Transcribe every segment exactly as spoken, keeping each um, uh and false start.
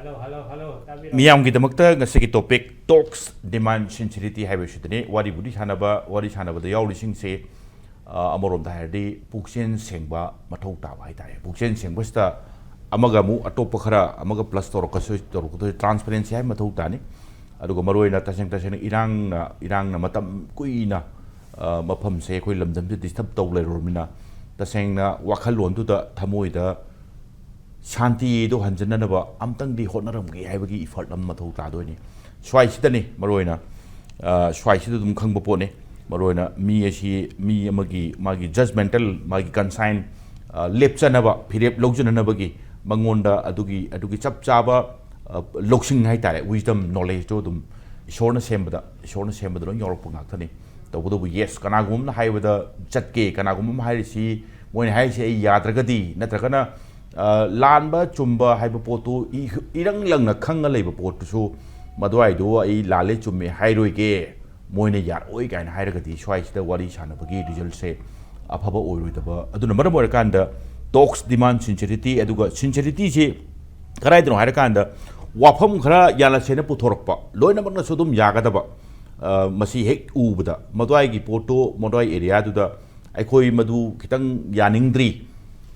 Hello, hello, hello, ꯇꯥꯕꯤꯔꯕ꯭ꯔꯥ? ꯃꯤꯌꯥꯝꯒꯤꯗꯃꯛꯇ ꯉꯁꯤꯒꯤ topic talks demand sincerity ꯍꯥꯏꯕꯁꯤꯗꯅꯤ꯫ ꯋꯥꯔꯤꯕꯨꯗꯤ ꯁꯥꯟꯅꯕ, ꯋꯥꯔꯤ ꯁꯥꯟꯅꯕꯗ ꯌꯥꯎꯔꯤꯁꯤꯡꯁꯦ, ꯑ, ꯑꯃꯔꯣꯝꯗ ꯍꯥꯏꯔꯗꯤ ꯄꯨꯛꯆꯦꯜ ꯁꯦꯡꯕ ꯃꯊꯧ ꯇꯥꯕ ꯍꯥꯏꯇꯥꯔꯦ꯫ ꯄꯨꯛꯆꯦꯜ ꯁꯦꯡꯕꯁꯤꯗ ꯑꯃꯒ ꯑꯃꯨꯛ ꯑꯇꯣꯞꯄ ꯈꯔ ꯑꯃꯒ plus ꯇꯧꯔꯛꯀꯁꯨ ꯇꯧꯔꯛꯀꯗꯣꯏ, transparency ꯍꯥꯏꯕ ꯃꯊꯧ ꯇꯥꯅꯤ꯫ ꯑꯗꯨꯒ ꯃꯔꯨꯑꯣꯏꯅ ꯇꯁꯦꯡ ꯇꯁꯦꯡꯅ ꯏꯔꯥꯡꯅ, ꯏꯔꯥꯡꯅ ꯃꯇꯝ ꯀꯨꯏꯅ, ꯑ, ꯃꯐꯝꯁꯦ, ꯑꯩꯈꯣꯏ ꯂꯝꯗꯝꯁꯦ disturb ꯇꯧ ꯂꯩꯔꯨꯔꯕꯅꯤꯅ, ꯇꯁꯦꯡꯅ ꯋꯥꯈꯜꯂꯣꯟꯗꯨꯗ, ꯊꯃꯣꯏꯗ ꯁꯥꯟꯇꯤꯗꯣ ꯍꯟꯖꯤꯟꯅꯅꯕ ꯑꯝꯇꯪꯗꯤ ꯍꯣꯠꯅꯔꯝꯒꯦ ꯍꯥꯏꯕꯒꯤ effort ꯑꯃ ꯃꯊꯧ ꯇꯥꯗꯣꯏꯅꯤ꯫ ꯁ꯭ꯋꯥꯏꯁꯤꯗꯅꯤ ꯃꯔꯨꯑꯣꯏꯅ, ꯑ, ꯁ꯭ꯋꯥꯏꯁꯤꯗ ꯑꯗꯨꯝ ꯈꯪꯕ ꯄꯣꯠꯅꯤ꯫ ꯃꯔꯨꯑꯣꯏꯅ ꯃꯤ ꯑꯁꯤ, ꯃꯤ ꯑꯃꯒꯤ, ꯃꯥꯒꯤ judgmental, ꯃꯥꯒꯤ concern, ꯑ, ꯂꯦꯞꯆꯅꯕ, ꯐꯤꯔꯦꯞ ꯂꯧꯖꯅꯅꯕꯒꯤ ꯃꯉꯣꯟꯗ ꯑꯗꯨꯒꯤ, ꯑꯗꯨꯒꯤ ꯆꯞ ꯆꯥꯕ, ꯑ, ꯂꯧꯁꯤꯡ ꯍꯥꯏꯇꯥꯔꯦ, wisdom, knowledgeꯇꯣ ꯑꯗꯨꯝ ꯏꯁꯣꯔꯅ ꯁꯦꯝꯕꯗ, ꯏꯁꯣꯔꯅ ꯁꯦꯝꯕꯗ ꯂꯣꯏ ꯌꯥꯎꯔꯛꯄ ꯉꯥꯛꯇꯅꯤ꯫ ꯇꯧꯕꯇꯕꯨ, yes, ꯀꯅꯥꯒꯨꯝꯕ ꯑꯃꯅ ꯍꯥꯏꯕꯗ ꯆꯠꯀꯦ, ꯀꯅꯥꯒꯨꯝꯕ ꯑꯃ ꯍꯥꯏꯔꯤꯁꯤ, ꯃꯣꯏꯅ ꯍꯥꯏꯔꯤꯁꯤ ꯑꯩ ꯌꯥꯗ꯭ꯔꯒꯗꯤ, ꯅꯠꯇ꯭ꯔꯒꯅ, ꯑ, ꯂꯥꯟꯕ ꯆꯨꯝꯕ ꯍꯥꯏꯕ ꯄꯣꯠꯇꯨ ꯏ-, ꯏꯔꯪ ꯂꯪꯅ ꯈꯪꯉ ꯂꯩꯕ ꯄꯣꯠꯇꯨꯁꯨ, ꯃꯗꯨꯋꯥꯏꯗꯨ ꯑꯩ ꯂꯥꯜꯂꯦ ꯆꯨꯝꯃꯦ ꯍꯥꯏꯔꯣꯏꯒꯦ, ꯃꯣꯏꯅ ꯌꯥꯔꯛꯑꯣꯏ ꯀꯥꯏꯅ ꯍꯥꯏꯔꯒꯗꯤ, ꯁ꯭ꯋꯥꯏꯁꯤꯗ ꯋꯥꯔꯤ ꯁꯥꯟꯅꯕꯒꯤ resultꯁꯦ ꯑꯐꯕ ꯑꯣꯏꯔꯣꯏꯗꯕ꯫ ꯑꯗꯨꯅ ꯃꯔꯝ ꯑꯣꯏꯔꯀꯥꯟꯗ talks demand sincerity, ꯑꯗꯨꯒ sincerity ꯁꯤ ꯀꯗꯥꯏꯗꯅꯣ ꯍꯥꯏꯔꯀꯥꯟꯗ, ꯋꯥꯐꯝ ꯈꯔ ꯌꯥꯅꯁꯦꯅ ꯄꯨꯊꯣꯔꯛꯄ, ꯂꯣꯏꯅꯃꯛꯅꯁꯨ ꯑꯗꯨꯝ ꯌꯥꯒꯗꯕ, ꯑ, ꯃꯁꯤ ꯍꯦꯛ ꯎꯕꯗ, ꯃꯗꯨꯋꯥꯏꯒꯤ ꯄꯣꯠꯇꯣ, ꯃꯗꯨꯋꯥꯏ areaꯗꯨꯗ ꯑꯩꯈꯣꯏ ꯃꯗꯨ ꯈꯤꯇꯪ ꯌꯥꯅꯤꯡꯗ꯭ꯔꯤ,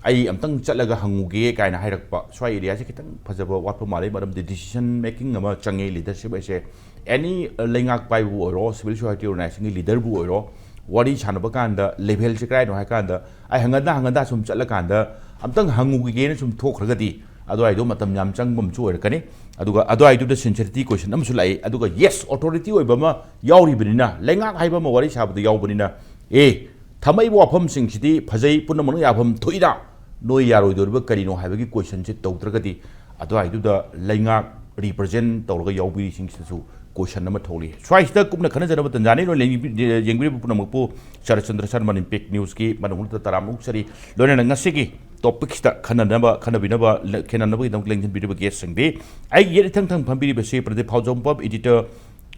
ꯑꯩ ꯑꯝꯇꯪ ꯆꯠꯂꯒ ꯍꯪꯉꯨꯒꯦ ꯀꯥꯏꯅ ꯍꯥꯏꯔꯛꯄ, ꯁ꯭ꯋꯥꯏ areaꯁꯦ ꯈꯤꯇꯪ ꯐꯖꯕ ꯋꯥꯠꯄ ꯃꯥꯜꯂꯦ, ꯃꯔꯝꯗꯤ decision making ꯑꯃ ꯆꯪꯉꯦ, leadership ꯍꯥꯏꯁꯦ꯫ Any, ꯑ, ꯂꯩꯉꯥꯛ ꯄꯥꯏꯕꯕꯨ ꯑꯣꯏꯔꯣ, civil society organizationꯒꯤ leaderꯕꯨ ꯑꯣꯏꯔꯣ, ꯋꯥꯔꯤ ꯁꯥꯟꯅꯕ ꯀꯥꯟꯗ levelꯁꯦ ꯀꯗꯥꯏꯅꯣ ꯍꯥꯏ ꯀꯥꯟꯗ, ꯑꯩ ꯍꯪꯒꯟꯗ ꯍꯪꯒꯟꯗ ꯁꯨꯝ ꯆꯠꯂꯀꯥꯟꯗ ꯑꯝꯇꯪ ꯍꯪꯉꯨꯈꯤꯒꯦꯅ ꯁꯨꯝ ꯊꯣꯛꯈ꯭ꯔꯒꯗꯤ, ꯑꯗꯨꯋꯥꯏꯗꯣ ꯃꯇꯝ ꯌꯥꯝ ꯆꯪꯕ ꯑꯃꯁꯨ ꯑꯣꯏꯔꯛꯀꯅꯤ꯫ ꯑꯗꯨꯒ ꯑꯗꯨꯋꯥꯏꯗꯨꯗ sincerity question ꯑꯃꯁꯨ ꯂꯥꯛꯏ꯫ ꯑꯗꯨꯒ yes, authority ꯑꯣꯏꯕ ꯑꯃ ꯌꯥꯎꯔꯤꯕꯅꯤꯅ, ꯂꯩꯉꯥꯛ ꯍꯥꯏꯕ ꯑꯃ ꯋꯥꯔꯤ ꯁꯥꯕꯗ ꯌꯥꯎꯕꯅꯤꯅ, ꯑꯦ, ꯊꯝꯃꯛꯏꯕ ꯋꯥꯐꯝꯁꯤꯡꯁꯤꯗꯤ ꯐꯖꯩ, ꯄꯨꯝꯅꯃꯛꯅ ꯌꯥꯐꯝ ꯊꯣꯛꯏꯗ, ꯅꯣꯏ ꯌꯥꯔꯣꯏꯗꯧꯔꯤꯕ ꯀꯔꯤꯅꯣ ꯍꯥꯏꯕꯒꯤ questionꯁꯦ ꯇꯧꯗ꯭ꯔꯒꯗꯤ, ꯑꯗꯨꯋꯥꯏꯗꯨꯗ ꯂꯩꯉꯥꯛ represent ꯇꯧꯔꯒ ꯌꯥꯎꯕꯤꯔꯤꯁꯤꯡꯁꯤꯗꯁꯨ question ꯑꯃ ꯊꯣꯛꯂꯤ꯫ ꯁ꯭ꯋꯥꯏꯁꯤꯗ ꯀꯨꯞꯅ ꯈꯟꯅꯖꯅꯕ ꯇꯟꯖꯥꯅꯤ꯫ ꯂꯣꯏꯅ ꯌꯦꯡꯕꯤ-, ꯌꯦꯡꯕꯤꯔꯤꯕ ꯄꯨꯝꯅꯃꯛꯄꯨ ꯁꯔꯠꯆꯟꯗ꯭ꯔ ꯁꯔꯃꯟ Impact Newsꯀꯤ ꯃꯅꯨꯡꯗ ꯇꯔꯥꯝꯅ ꯑꯣꯛꯆꯔꯤ꯫ ꯂꯣꯏꯅꯅ ꯉꯁꯤꯒꯤ topicꯁꯤꯗ ꯈꯟꯅꯅꯕ, ꯈꯟꯅꯕꯤꯅꯕ, ꯈꯦꯠꯅꯅꯕꯒꯤꯗꯃꯛ ꯂꯦꯡꯁꯤꯟꯕꯤꯔꯤꯕ guestꯁꯤꯡꯗꯤ, ꯑꯩꯒꯤ ꯌꯦꯠ ꯏꯊꯪ ꯊꯪ ꯐꯝꯕꯤꯔꯤꯕꯁꯤ ꯄ꯭ꯔꯗꯤꯞ ꯍꯥꯎꯖꯝꯄꯝ, editor,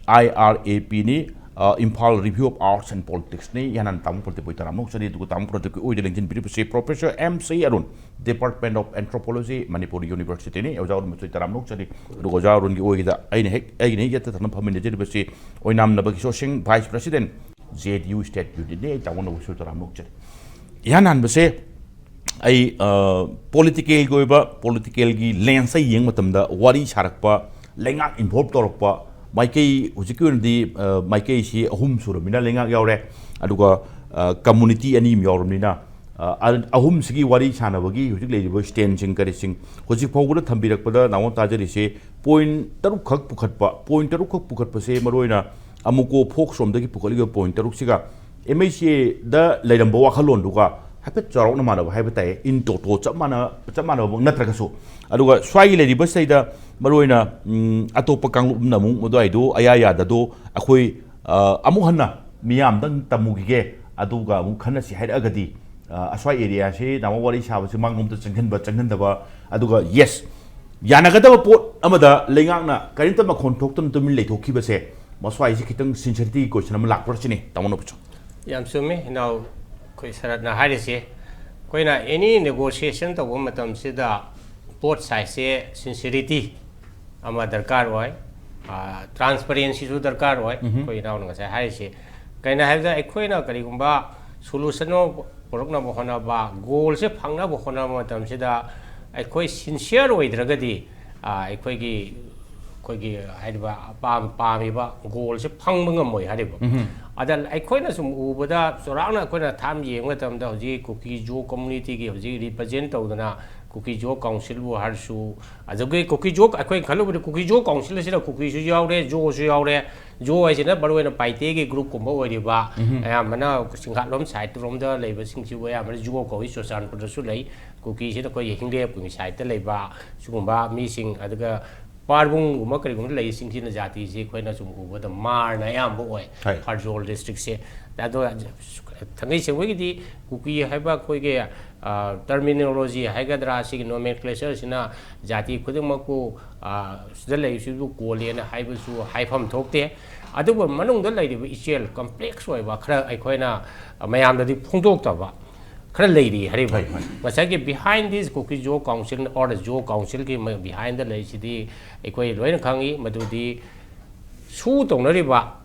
IRAPꯅꯤ꯫ ꯑ, Imphal Review of Arts and Politics ꯅꯤ꯫ ꯌꯥꯅꯥꯟ ꯇꯥꯃꯣ ꯄ꯭ꯔꯗꯤꯞꯄꯨ ꯑꯩ ꯇꯔꯥꯝꯅ ꯑꯣꯛꯆꯔꯤ꯫ ꯑꯗꯨꯒ ꯇꯥꯃꯣ ꯄ꯭ꯔꯗꯤꯞꯀꯤ ꯑꯣꯏꯗ ꯂꯦꯡꯁꯤꯟꯕꯤꯔꯤꯕꯁꯤ Professor M C Arun, Department of Anthropology, Manipur University ꯅꯤ꯫ ꯑꯣꯖꯥ ꯑꯔꯨꯟꯕꯨꯁꯨ ꯑꯩ ꯇꯔꯥꯝꯅ ꯑꯣꯛꯆꯔꯤ꯫ ꯑꯗꯨꯒ ꯑꯣꯖꯥ ꯑꯔꯨꯟꯒꯤ ꯑꯣꯏꯒꯤꯗ ꯑꯩꯅ ꯍꯦꯛ, ꯑꯩꯒꯤꯅ ꯍꯦꯛ ꯌꯦꯠꯇ ꯊꯪꯅ ꯐꯝꯃꯤꯟꯅꯖꯔꯤꯕꯁꯤ ꯑꯣꯏꯅꯥꯝ ꯅꯕ ꯀꯤꯁꯣꯔ ꯁꯤꯡ, Vice President, J D U State Unit ꯅꯤ꯫ ꯑꯩ ꯇꯥꯃꯣ ꯅꯕꯨꯁꯨ ꯇꯔꯥꯝꯅ ꯑꯣꯛꯆꯔꯤ꯫ ꯏꯍꯥꯟ ꯍꯥꯟꯕꯁꯦ ꯑꯩ, ꯑ, political ꯒꯤ ꯑꯣꯏꯕ, political ꯒꯤ lens ꯇ ꯌꯦꯡꯕ ꯃꯇꯝꯗ ꯋꯥꯔꯤ ꯁꯥꯔꯛꯄ, ꯂꯩꯉꯥꯛ involve ꯇꯧꯔꯛꯄ ꯃꯥꯏꯀꯩ, ꯍꯧꯖꯤꯛꯀꯤ ꯑꯣꯏꯅꯗꯤ, ꯑ, ꯃꯥꯏꯀꯩꯁꯤ ꯑꯍꯨꯝ ꯁꯨꯔꯕꯅꯤꯅ ꯂꯩꯉꯥꯛ ꯌꯥꯎꯔꯦ, ꯑꯗꯨꯒ, ꯑ, community ꯑꯅꯤ ꯑꯃ ꯌꯥꯎꯔꯕꯅꯤꯅ, ꯑ, ꯑ-, ꯑꯍꯨꯝꯁꯤꯒꯤ ꯋꯥꯔꯤ ꯁꯥꯟꯅꯕꯒꯤ ꯍꯧꯖꯤꯛ ꯂꯩꯔꯤꯕ stand ꯁꯤꯡ ꯀꯔꯤꯁꯤꯡ ꯍꯧꯖꯤꯛ ꯐꯥꯎꯕꯗ ꯊꯝꯕꯤꯔꯛꯄꯗ ꯅꯉꯣꯟ ꯇꯥꯖꯔꯤꯁꯦ point ꯇꯔꯨꯛꯈꯛ ꯄꯨꯈꯠꯄ, point ꯇꯔꯨꯛꯈꯛ ꯄꯨꯈꯠꯄꯁꯦ ꯃꯔꯨꯑꯣꯏꯅ ꯑꯃꯨꯀꯣ ꯐꯣꯛꯁ ꯔꯣꯝꯗꯒꯤ ꯄꯨꯈꯠꯂꯤꯕ point ꯇꯔꯨꯛꯁꯤꯒ M H A ꯗ ꯂꯩꯔꯝꯕ ꯋꯥꯈꯜꯂꯣꯟꯗꯨꯒ ꯍꯥꯏꯐꯦꯠ ꯆꯥꯎꯔꯥꯛꯅ ꯃꯥꯟꯅꯕ ꯍꯥꯏꯕ ꯇꯥꯏ, in toto ꯆꯞ ꯃꯥꯟꯅ-, ꯆꯞ ꯃꯥꯟꯅꯕꯃꯛ ꯅꯠꯇ꯭ꯔꯒꯁꯨ꯫ ꯑꯗꯨꯒ ꯁ꯭ꯋꯥꯏꯒꯤ ꯂꯩꯔꯤꯕꯁꯤꯗꯩꯗ ꯃꯔꯨꯑꯣꯏꯅ, ꯎꯝ, ꯑꯇꯣꯞꯄ ꯀꯥꯡꯂꯨꯞ ꯑꯃꯅ ꯑꯃꯨꯛ ꯃꯗꯨꯋꯥꯏꯗꯣ ꯑꯌꯥ ꯌꯥꯗꯗꯣ ꯑꯩꯈꯣꯏ, ꯑ, ꯑꯃꯨꯛ ꯍꯟꯅ ꯃꯤꯌꯥꯝꯗꯪ ꯇꯝꯃꯨꯈꯤꯒꯦ, ꯑꯗꯨꯒ ꯑꯃꯨꯛ ꯈꯟꯅꯁꯤ ꯍꯥꯏꯔꯛꯑꯒꯗꯤ, ꯑ, ꯑꯁ꯭ꯋꯥꯏ area ꯁꯤ ꯅꯍꯥꯟꯋꯥꯏ ꯋꯥꯔꯤ ꯁꯥꯕꯁꯤ ꯃꯥꯡꯂꯣꯝꯗ ꯆꯪꯍꯟꯕ, ꯆꯪꯍꯟꯗꯕ, ꯑꯗꯨꯒ yes, ꯌꯥꯅꯒꯗꯕ ꯄꯣꯠ ꯑꯃꯗ ꯂꯩꯉꯥꯛꯅ ꯀꯔꯤꯝꯇ ꯃꯈꯣꯟ ꯊꯣꯛꯇꯅ ꯇꯨꯃꯤꯟ ꯂꯩꯊꯣꯛꯈꯤꯕꯁꯦ, ꯃꯁ꯭ꯋꯥꯏꯁꯤ ꯈꯤꯇꯪ sincerity ꯒꯤ question ꯑꯃ ꯂꯥꯛꯄ꯭ꯔꯥ ꯁꯤꯅꯤ, ꯇꯥꯃꯣ ꯅꯕꯨꯁꯨ꯫ ꯌꯥꯝ ꯆꯨꯝꯃꯤ ꯏꯅꯥꯎ ꯑꯩꯈꯣꯏ ꯁꯔꯠꯅ ꯍꯥꯏꯔꯤꯁꯦ꯫ ꯑꯩꯈꯣꯏꯅ any negotiation ꯇꯧꯕ ꯃꯇꯝꯁꯤꯗ both side ꯁꯦ sincerity ꯑꯃ ꯗꯔꯀꯥꯔ ꯑꯣꯏ, ꯑ, transparency ꯁꯨ ꯗꯔꯀꯥꯔ ꯑꯣꯏ꯫ ꯎꯝꯍꯨꯝ꯫ ꯑꯩꯈꯣꯏ ꯏꯅꯥꯎꯅ ꯉꯁꯥꯏ ꯍꯥꯏꯔꯤꯁꯦ ꯀꯩꯅꯣ ꯍꯥꯏꯕꯗ, ꯑꯩꯈꯣꯏꯅ ꯀꯔꯤꯒꯨꯝꯕ solution ꯑꯃ ꯄꯨꯔꯛꯅꯕ ꯍꯣꯠꯅꯕ, goal ꯁꯦ ꯐꯪꯅꯕ ꯍꯣꯠꯅꯕ ꯃꯇꯝꯁꯤꯗ ꯑꯩꯈꯣꯏ sincere ꯑꯣꯏꯗ꯭ꯔꯒꯗꯤ, ꯑ, ꯑꯩꯈꯣꯏꯒꯤ, ꯑꯩꯈꯣꯏꯒꯤ ꯍꯥꯏꯔꯤꯕ ꯑꯄꯥꯝ-, ꯄꯥꯝꯃꯤꯕ goal ꯁꯦ ꯐꯪꯕ ꯉꯝꯃꯣꯏ ꯍꯥꯏꯔꯤꯕ꯫ ꯎꯝꯍꯨꯝ꯫ ꯑꯗ ꯑꯩꯈꯣꯏꯅ ꯁꯨꯝ ꯎꯕꯗ, ꯆꯥꯎꯔꯥꯛꯅ ꯑꯩꯈꯣꯏꯅ ꯊꯥꯝ ꯌꯦꯡꯕ ꯃꯇꯝꯗ, ꯍꯧꯖꯤꯛ ꯀꯨꯀꯤ ꯖꯣ community ꯒꯤ ꯍꯧꯖꯤꯛ represent ꯇꯧꯗꯅ ꯀꯨꯀꯤ ꯖꯣ council ꯕꯨ ꯍꯥꯏꯔꯁꯨ, ꯑꯗꯨꯒꯤ ꯀꯨꯀꯤ ꯖꯣ, ꯑꯩꯈꯣꯏꯅ ꯈꯜꯂꯨꯕꯗ ꯀꯨꯀꯤ ꯖꯣ council ꯑꯁꯤꯗ ꯀꯨꯀꯤꯁꯨ ꯌꯥꯎꯔꯦ, ꯖꯣꯁꯨ ꯌꯥꯎꯔꯦ꯫ ꯖꯣ ꯍꯥꯏꯁꯤꯅ ꯃꯔꯨꯑꯣꯏꯅ ꯄꯥꯏꯇꯦꯒꯤ group ꯀꯨꯝꯕ ꯑꯣꯏꯔꯤꯕ, ꯎꯝꯍꯨꯝ꯫ ꯑꯌꯥꯝꯕꯅ ꯆꯤꯡꯈꯥꯠꯂꯣꯝ side ꯔꯣꯝꯗ ꯂꯩꯕꯁꯤꯡꯁꯤꯕꯨ ꯑꯌꯥꯝꯕꯅ ꯖꯣ ꯀꯧꯏ꯫ ꯆꯨꯔꯆꯥꯟꯄꯨꯔꯗꯁꯨ ꯂꯩ꯫ ꯀꯨꯀꯤꯁꯤꯅ ꯑꯩꯈꯣꯏꯒꯤ ꯍꯤꯡꯒ꯭ꯔꯦꯞꯀꯤ side ꯇ ꯂꯩꯕ ꯁꯤꯒꯨꯝꯕ ꯃꯤꯁꯤꯡ, ꯑꯗꯨꯒ ꯄꯥꯔꯕꯨꯡꯒꯨꯝꯕ ꯀꯔꯤꯒꯨꯝꯕ ꯂꯩꯁꯤꯡꯁꯤꯅ ꯖꯥꯇꯤꯁꯤ ꯑꯩꯈꯣꯏꯅ ꯁꯨꯝ ꯎꯕꯗ ꯃꯥꯔꯅ ꯑꯌꯥꯝꯕ ꯑꯣꯏ, ꯍꯣꯏ꯫ ꯐꯔꯖꯣꯜ district ꯁꯦ꯫ ꯑꯗꯣ ꯊꯥꯡꯒꯩ ꯁꯦꯡꯕꯒꯤꯗꯤ ꯀꯨꯀꯤ ꯍꯥꯏꯕ ꯑꯩꯈꯣꯏꯒꯤ, ꯑ, terminology ꯍꯥꯏꯒꯗ꯭ꯔꯥ, ꯁꯤꯒꯤ nomenclature ꯁꯤꯅ ꯖꯥꯇꯤ ꯈꯨꯗꯤꯡꯃꯛꯄꯨ, ꯑ, ꯁꯤꯗ ꯂꯩꯔꯤꯁꯤꯕꯨ ꯀꯣꯜꯂꯦꯅ ꯍꯥꯏꯕꯁꯨ ꯍꯥꯏꯐꯝ ꯊꯣꯛꯇꯦ꯫ ꯑꯗꯨꯕꯨ ꯃꯅꯨꯡꯗ ꯂꯩꯔꯤꯕ ꯏꯆꯦꯜ ꯀꯝꯄ꯭ꯂꯦꯛꯁ ꯑꯣꯏꯕ ꯈꯔ ꯑꯩꯈꯣꯏꯅ ꯃꯌꯥꯝꯗꯗꯤ ꯐꯣꯡꯗꯣꯛꯇꯕ ꯈꯔ ꯂꯩꯔꯤ ꯍꯥꯏꯔꯤꯕ꯫ ꯍꯣꯏ, ꯍꯣꯏ꯫ ꯉꯁꯥꯏꯒꯤ behind this Kuki Zo Council or Zo Councilꯒꯤ behind ꯂꯩꯔꯤꯁꯤꯗꯤ ꯑꯩꯈꯣꯏ ꯂꯣꯏꯅ ꯈꯪꯉꯤ, ꯃꯗꯨꯗꯤ ꯁꯨ ꯇꯧꯅꯔꯤꯕ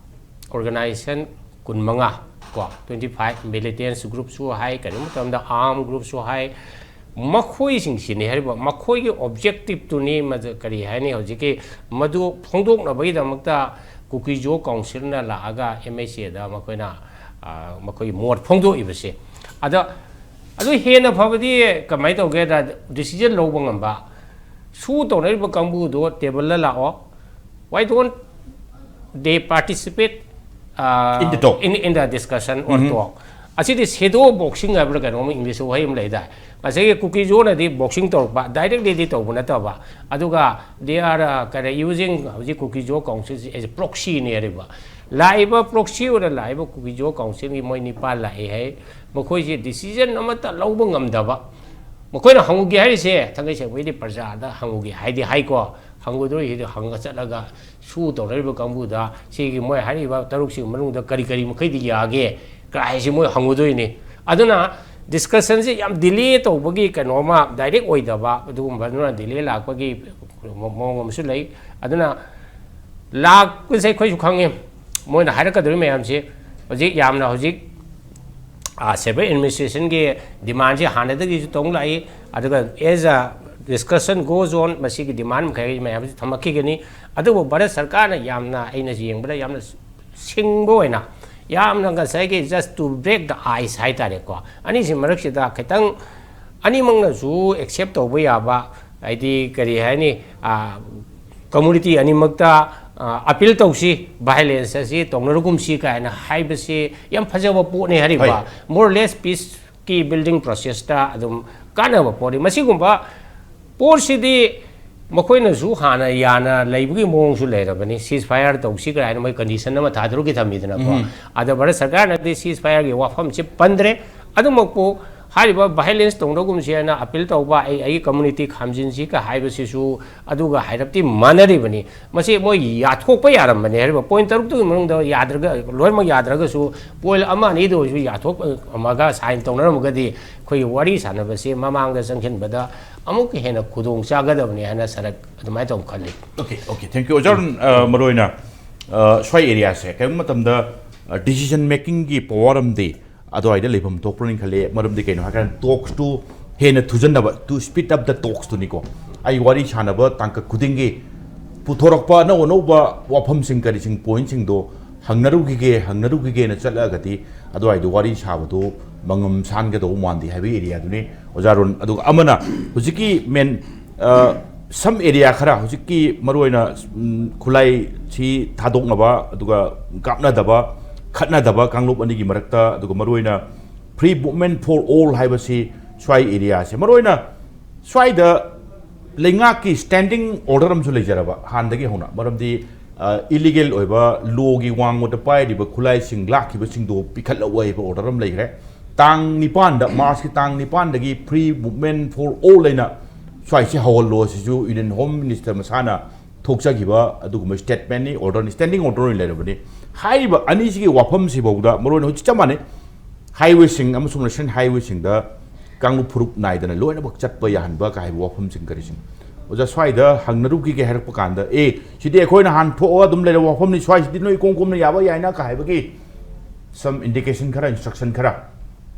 organization ꯀꯨꯟꯃꯉꯥ ꯀꯣ, twenty five militants groupꯁꯨ ꯍꯥꯏ, ꯀꯔꯤꯒꯨꯝꯕ ꯃꯇꯝꯗ arm groupꯁꯨ ꯍꯥꯏ, ꯃꯈꯣꯏꯁꯤꯡꯁꯤꯅꯤ ꯍꯥꯏꯔꯤꯕ, ꯃꯈꯣꯏꯒꯤ objectiveꯇꯨꯅꯤ, ꯃꯗꯨ ꯀꯔꯤ ꯍꯥꯏꯅꯤ, ꯍꯧꯖꯤꯛꯀꯤ ꯃꯗꯨ ꯐꯣꯡꯗꯣꯛꯅꯕꯒꯤꯗꯃꯛꯇ Kuki Zo Councilꯅ ꯂꯥꯛꯑꯒ M H Aꯗ ꯃꯈꯣꯏꯅ, ꯑ, ꯃꯈꯣꯏꯒꯤ ꯃꯣꯠ ꯐꯣꯡꯗꯣꯛꯏꯕꯁꯦ꯫ ꯑꯗ ꯑꯗꯨ ꯍꯦꯟꯅ ꯐꯕꯗꯤ ꯀꯃꯥꯏꯅ ꯇꯧꯒꯦꯗ, decision ꯂꯧꯕ ꯉꯝꯕ, ꯁꯨ ꯇꯧꯅꯔꯤꯕ ꯀꯥꯡꯕꯨꯗꯣ tableꯗ ꯂꯥꯛꯑꯣ, why don't they participate, uh, In the talk. in, in the discussion or talk? ꯑꯁꯤꯗꯤ shadow boxing ꯍꯥꯏꯕ꯭ꯔꯥ ꯀꯩꯅꯣꯝ English ꯋꯥꯍꯩ ꯑꯃ ꯂꯩꯗꯥꯏ? ꯉꯁꯥꯏꯒꯤ Kuki Zoꯅꯗꯤ boxing ꯇꯧꯔꯛꯄ, directlyꯗꯤ ꯇꯧꯕ ꯅꯠꯇꯕ, ꯑꯗꯨꯒ they are, uh, ꯀꯔꯤ, using ꯍꯧꯖꯤꯛ Kuki Zo Councilꯁꯤ as a proxyꯅꯦ ꯍꯥꯏꯔꯤꯕ꯫ ꯂꯥꯛꯏꯕ proxy ꯑꯣꯏꯅ ꯂꯥꯛꯏꯕ Kuki Zo Councilꯒꯤ ꯃꯣꯏ ꯅꯤꯄꯥꯟ ꯂꯥꯛꯑꯦ ꯍꯥꯏ, ꯃꯈꯣꯏꯁꯦ decision ꯑꯃꯠꯇ ꯂꯧꯕ ꯉꯝꯗꯕ꯫ ꯃꯈꯣꯏꯅ ꯍꯪꯉꯨꯒꯦ ꯍꯥꯏꯔꯤꯁꯦ ꯊꯥꯡꯒꯩ ꯁꯦꯡꯕꯒꯤꯗꯤ ꯄ꯭ꯔꯖꯥꯗ ꯍꯪꯉꯨꯒꯦ ꯍꯥꯏꯗꯤ ꯍꯥꯏꯀꯣ, ꯍꯪꯉꯨꯗꯣꯏꯁꯤꯗꯤ ꯍꯪꯉ ꯆꯠꯂꯒ ꯁꯨ ꯇꯧꯅꯔꯤꯕ ꯀꯥꯡꯕꯨꯗ ꯁꯤꯒꯤ ꯃꯣꯏ ꯍꯥꯏꯔꯤꯕ ꯇꯔꯨꯛꯁꯤꯒꯤ ꯃꯅꯨꯡꯗ ꯀꯔꯤ ꯀꯔꯤ ꯃꯈꯩꯗꯤ ꯌꯥꯒꯦ ꯀꯥꯏꯁꯤ ꯃꯣꯏ ꯍꯪꯉꯨꯗꯣꯏꯅꯤ꯫ ꯑꯗꯨꯅ discussionꯁꯦ ꯌꯥꯝ delay ꯇꯧꯕꯒꯤ ꯀꯩꯅꯣ ꯑꯃ direct ꯑꯣꯏꯗꯕ ꯑꯗꯨꯒꯨꯝꯕ, ꯑꯗꯨꯅ delay ꯂꯥꯛꯄꯒꯤ ꯃꯑꯣꯡ ꯑꯃꯁꯨ ꯂꯩ꯫ ꯑꯗꯨꯅ ꯂꯥꯛꯄꯁꯦ ꯑꯩꯈꯣꯏꯁꯨ ꯈꯪꯉꯤ, ꯃꯣꯏꯅ ꯍꯥꯏꯔꯛꯀꯗꯧꯔꯤ ꯃꯌꯥꯝꯁꯦ꯫ ꯍꯧꯖꯤꯛ ꯌꯥꯝꯅ ꯍꯧꯖꯤꯛ, ꯑ, central administrationꯒꯤ demandꯁꯦ ꯍꯥꯟꯅꯗꯒꯤꯁꯨ ꯇꯧ ꯂꯥꯛꯏ, ꯑꯗꯨꯒ as a discussion goes on ꯃꯁꯤꯒꯤ demand ꯃꯈꯩ ꯃꯌꯥꯝꯁꯤ ꯊꯝꯃꯛꯈꯤꯒꯅꯤ꯫ ꯑꯗꯨꯕꯨ ꯚꯥꯔꯠ ꯁꯔꯀꯥꯔꯅ ꯌꯥꯝꯅ, ꯑꯩꯅ ꯌꯦꯡꯕꯗ ꯌꯥꯝꯅ ꯁꯤꯡꯕ ꯑꯣꯏꯅ, ꯌꯥꯝꯅ ꯉꯁꯥꯏꯒꯤ just to break the ice ꯍꯥꯏꯇꯥꯔꯦꯀꯣ, ꯑꯅꯤꯁꯤ ꯃꯔꯛꯁꯤꯗ ꯈꯤꯇꯪ ꯑꯅꯤꯃꯛꯅꯁꯨ accept ꯇꯧꯕ ꯌꯥꯕ, ꯍꯥꯏꯗꯤ ꯀꯔꯤ ꯍꯥꯏꯅꯤ, ꯑ, community ꯑꯅꯤꯃꯛꯇ, ꯑ, appeal ꯇꯧꯁꯤ, violence ꯑꯁꯤ ꯇꯧꯅꯔꯒꯨꯝꯁꯤ ꯀꯥꯏꯅ ꯍꯥꯏꯕꯁꯤ ꯌꯥꯝ ꯐꯖꯕ ꯄꯣꯠꯅꯤ ꯍꯥꯏꯔꯤꯕ꯫ ꯍꯣꯏ꯫ More or less peaceꯀꯤ building processꯇ ꯑꯗꯨꯝ ꯀꯥꯟꯅꯕ ꯄꯣꯠꯅꯤ꯫ ꯃꯁꯤꯒꯨꯝꯕ ꯄꯣꯠꯁꯤꯗꯤ ꯃꯈꯣꯏꯅꯁꯨ ꯍꯥꯟꯅ ꯌꯥꯅ ꯂꯩꯕꯒꯤ ꯃꯑꯣꯡꯁꯨ ꯂꯩꯔꯕꯅꯤ, ceasefire ꯇꯧꯁꯤ ꯀꯥꯏꯅ ꯃꯣꯏ condition ꯑꯃ ꯊꯥꯗꯣꯔꯛꯈꯤ ꯊꯝꯃꯤꯗꯅꯀꯣ꯫ ꯑꯗ ꯚꯥꯔꯠ ꯁꯔꯀꯥꯔꯅꯗꯤ ceasefireꯒꯤ ꯋꯥꯐꯝꯁꯤ ꯄꯟꯗ꯭ꯔꯦ꯫ ꯑꯗꯨꯃꯛꯄꯨ ꯍꯥꯏꯔꯤꯕ ꯚꯥꯏꯂꯦꯟꯁ ꯇꯧꯅꯒꯨꯝꯁꯤ ꯍꯥꯏꯅ ꯑꯄꯤꯜ ꯇꯧꯕ, ꯑꯩ ꯑꯩꯒꯤ ꯀꯝꯃ꯭ꯌꯨꯅꯤꯇꯤ ꯈꯥꯝꯖꯤꯟꯁꯤꯒ ꯍꯥꯏꯕꯁꯤꯁꯨ ꯑꯗꯨꯒ ꯍꯥꯏꯔꯞꯇꯤ ꯃꯥꯟꯅꯔꯤꯕꯅꯤ꯫ ꯃꯁꯤ ꯃꯣꯏ ꯌꯥꯊꯣꯛꯄ ꯌꯥꯔꯝꯕꯅꯤ꯫ ꯍꯥꯏꯔꯤꯕ ꯄꯣꯏꯟꯠ ꯇꯔꯨꯛꯇꯨꯒꯤ ꯃꯅꯨꯡꯗ ꯌꯥꯗ꯭ꯔꯒ, ꯂꯣꯏꯅꯃꯛ ꯌꯥꯗ꯭ꯔꯒꯁꯨ ꯄꯣꯏꯟꯠ ꯑꯃ ꯑꯅꯤꯗ ꯑꯣꯏꯔꯁꯨ ꯌꯥꯊꯣꯛꯑꯝꯃꯒ ꯁꯥꯏꯟ ꯇꯧꯅꯔꯝꯃꯒꯗꯤ ꯑꯩꯈꯣꯏꯒꯤ ꯋꯥꯔꯤ ꯁꯥꯟꯅꯕꯁꯤ ꯃꯃꯥꯡꯗ ꯆꯪꯁꯤꯟꯕꯗ ꯑꯃꯨꯛꯀ ꯍꯦꯟꯅ ꯈꯨꯗꯣꯡ ꯆꯥꯒꯗꯕꯅꯤ ꯍꯥꯏꯅ ꯁꯥꯔ ꯑꯗꯨꯃꯥꯏꯅ ꯇꯧ ꯈꯜꯂꯤ꯫ Okay, okay, thank you, ꯑꯣꯖꯥ ꯑꯔꯨꯟ꯫ ꯑ, ꯃꯔꯨꯑꯣꯏꯅ, ꯑ, ꯁ꯭ꯋꯥꯏ ꯑꯦꯔꯤꯌꯥꯁꯦ ꯀꯔꯤꯒꯨꯝꯕ ꯃꯇꯝꯗ decision makingꯒꯤ power ꯑꯃꯗꯤ ꯑꯗꯨꯋꯥꯏꯗ ꯂꯩꯐꯝ ꯊꯣꯛꯄ꯭ꯔꯅ ꯈꯜꯂꯤ꯫ ꯃꯔꯝꯗꯤ ꯀꯩꯅꯣ ꯍꯥꯏꯀꯥꯟꯗ talksꯇꯨ ꯍꯦꯟꯅ ꯊꯨꯖꯟꯅꯕ, to speed up the talksꯇꯨꯅꯤꯀꯣ꯫ ꯑꯩ ꯋꯥꯔꯤ ꯁꯥꯟꯅꯕ ꯇꯥꯡꯀꯛ ꯈꯨꯗꯤꯡꯒꯤ ꯄꯨꯊꯣꯔꯛꯄ ꯑꯅꯧ ꯑꯅꯧꯕ ꯋꯥꯐꯝꯁꯤꯡ, ꯀꯔꯤꯁꯤꯡ, ꯄꯣꯏꯟꯠꯁꯤꯡꯗꯣ ꯍꯪꯅꯔꯨꯈꯤꯒꯦ ꯍꯪꯅꯔꯨꯈꯤꯒꯦꯅ ꯆꯠꯂꯛꯑꯒꯗꯤ ꯑꯗꯨꯋꯥꯏꯗꯣ ꯋꯥꯔꯤ ꯁꯥꯕꯗꯣ ꯃꯉꯝ ꯁꯥꯟꯒꯗꯧꯕ ꯃꯥꯟꯗꯦ ꯍꯥꯏꯕꯒꯤ ꯑꯦꯔꯤꯌꯥꯗꯨꯅꯤ, ꯑꯣꯖꯥ ꯑꯔꯨꯟ꯫ ꯑꯗꯨꯒ ꯑꯃꯅ ꯍꯧꯖꯤꯛꯀꯤ ꯃꯦꯟ, ꯑ, some area ꯈꯔ, ꯍꯧꯖꯤꯛꯀꯤ ꯃꯔꯨꯑꯣꯏꯅ, ꯎꯝ, ꯈꯨꯠꯂꯥꯏꯁꯤ ꯊꯥꯗꯣꯛꯅꯕ ꯑꯗꯨꯒ ꯀꯥꯞꯅꯗꯕ, ꯈꯠꯅꯗꯕ ꯀꯥꯡꯂꯨꯞ ꯑꯅꯤꯒꯤ ꯃꯔꯛꯇ, ꯑꯗꯨꯒ ꯃꯔꯨꯑꯣꯏꯅ free movement for all ꯍꯥꯏꯕꯁꯤ ꯁ꯭ꯋꯥꯏ ꯑꯦꯔꯤꯌꯥꯁꯦ, ꯃꯔꯨꯑꯣꯏꯅ ꯁ꯭ꯋꯥꯏꯗ ꯂꯩꯉꯥꯛꯀꯤ standing order ꯑꯃꯁꯨ ꯂꯩꯖꯔꯕ ꯍꯥꯟꯅꯗꯒꯤ ꯍꯧꯅ꯫ ꯃꯔꯝꯗꯤ, ꯑ, illegal ꯑꯣꯏꯕ, lawꯒꯤ ꯋꯥꯡꯃꯗ ꯄꯥꯏꯔꯤꯕ ꯈꯨꯠꯂꯥꯏꯁꯤꯡ ꯂꯥꯛꯈꯤꯕꯁꯤꯡꯗꯣ ꯄꯤꯈꯠꯂꯛꯑꯣ ꯍꯥꯏꯕ order ꯑꯃ ꯂꯩꯈ꯭ꯔꯦ꯫ ꯇꯥꯡ ꯅꯤꯄꯥꯟꯗ, ꯃꯥꯔꯆꯀꯤ ꯇꯥꯡ ꯅꯤꯄꯥꯟꯗꯒꯤ free movement for all ꯍꯥꯏꯅ ꯁ꯭ꯋꯥꯏꯁꯤ ꯍꯧꯍꯜꯂꯣ꯫ ꯑꯁꯤꯁꯨ Union Home Minister ꯃꯁꯥꯅ ꯊꯣꯛꯆꯈꯤꯕ ꯑꯗꯨꯒꯨꯝꯕ statementꯅꯤ, orderꯅꯤ, standing order ꯑꯣꯏꯅ ꯂꯩꯔꯕꯅꯤ꯫ ꯍꯥꯏꯔꯤꯕ ꯑꯅꯤꯁꯤꯒꯤ ꯋꯥꯐꯝꯁꯤꯐꯥꯎꯗ, ꯃꯔꯨꯑꯣꯏꯅ ꯍꯧꯖꯤꯛ ꯆꯞ ꯃꯥꯟꯅꯩ, highwayꯁꯤꯡ ꯑꯃꯁꯨꯡ national highwayꯁꯤꯡꯗ ꯀꯥꯡꯂꯨꯞ ꯐꯨꯔꯨꯞ ꯅꯥꯏꯗꯅ ꯂꯣꯏꯅꯃꯛ ꯆꯠꯄ ꯌꯥꯍꯟꯕ ꯀꯥꯏ ꯍꯥꯏꯕ ꯋꯥꯐꯝꯁꯤꯡ ꯀꯔꯤꯁꯤꯡ꯫ ꯑꯣꯖꯥ, ꯁ꯭ꯋꯥꯏꯗ ꯍꯪꯅꯔꯨꯈꯤꯒꯦ ꯍꯥꯏꯔꯛꯄ ꯀꯥꯟꯗ, "ꯑꯦ, ꯁꯤꯗꯤ ꯑꯩꯈꯣꯏꯅ ꯍꯥꯟꯅ ꯊꯣꯛꯑꯒ ꯑꯗꯨꯝ ꯂꯩꯔꯕ ꯋꯥꯐꯝꯅꯤ, ꯁ꯭ꯋꯥꯏꯁꯤꯗꯤ ꯅꯣꯏ ꯏꯀꯣꯝ ꯀꯣꯝꯅ ꯌꯥꯕ ꯌꯥꯏꯅ" ꯀꯥꯏ ꯍꯥꯏꯕꯒꯤ some indication ꯈꯔ, instruction ꯈꯔ,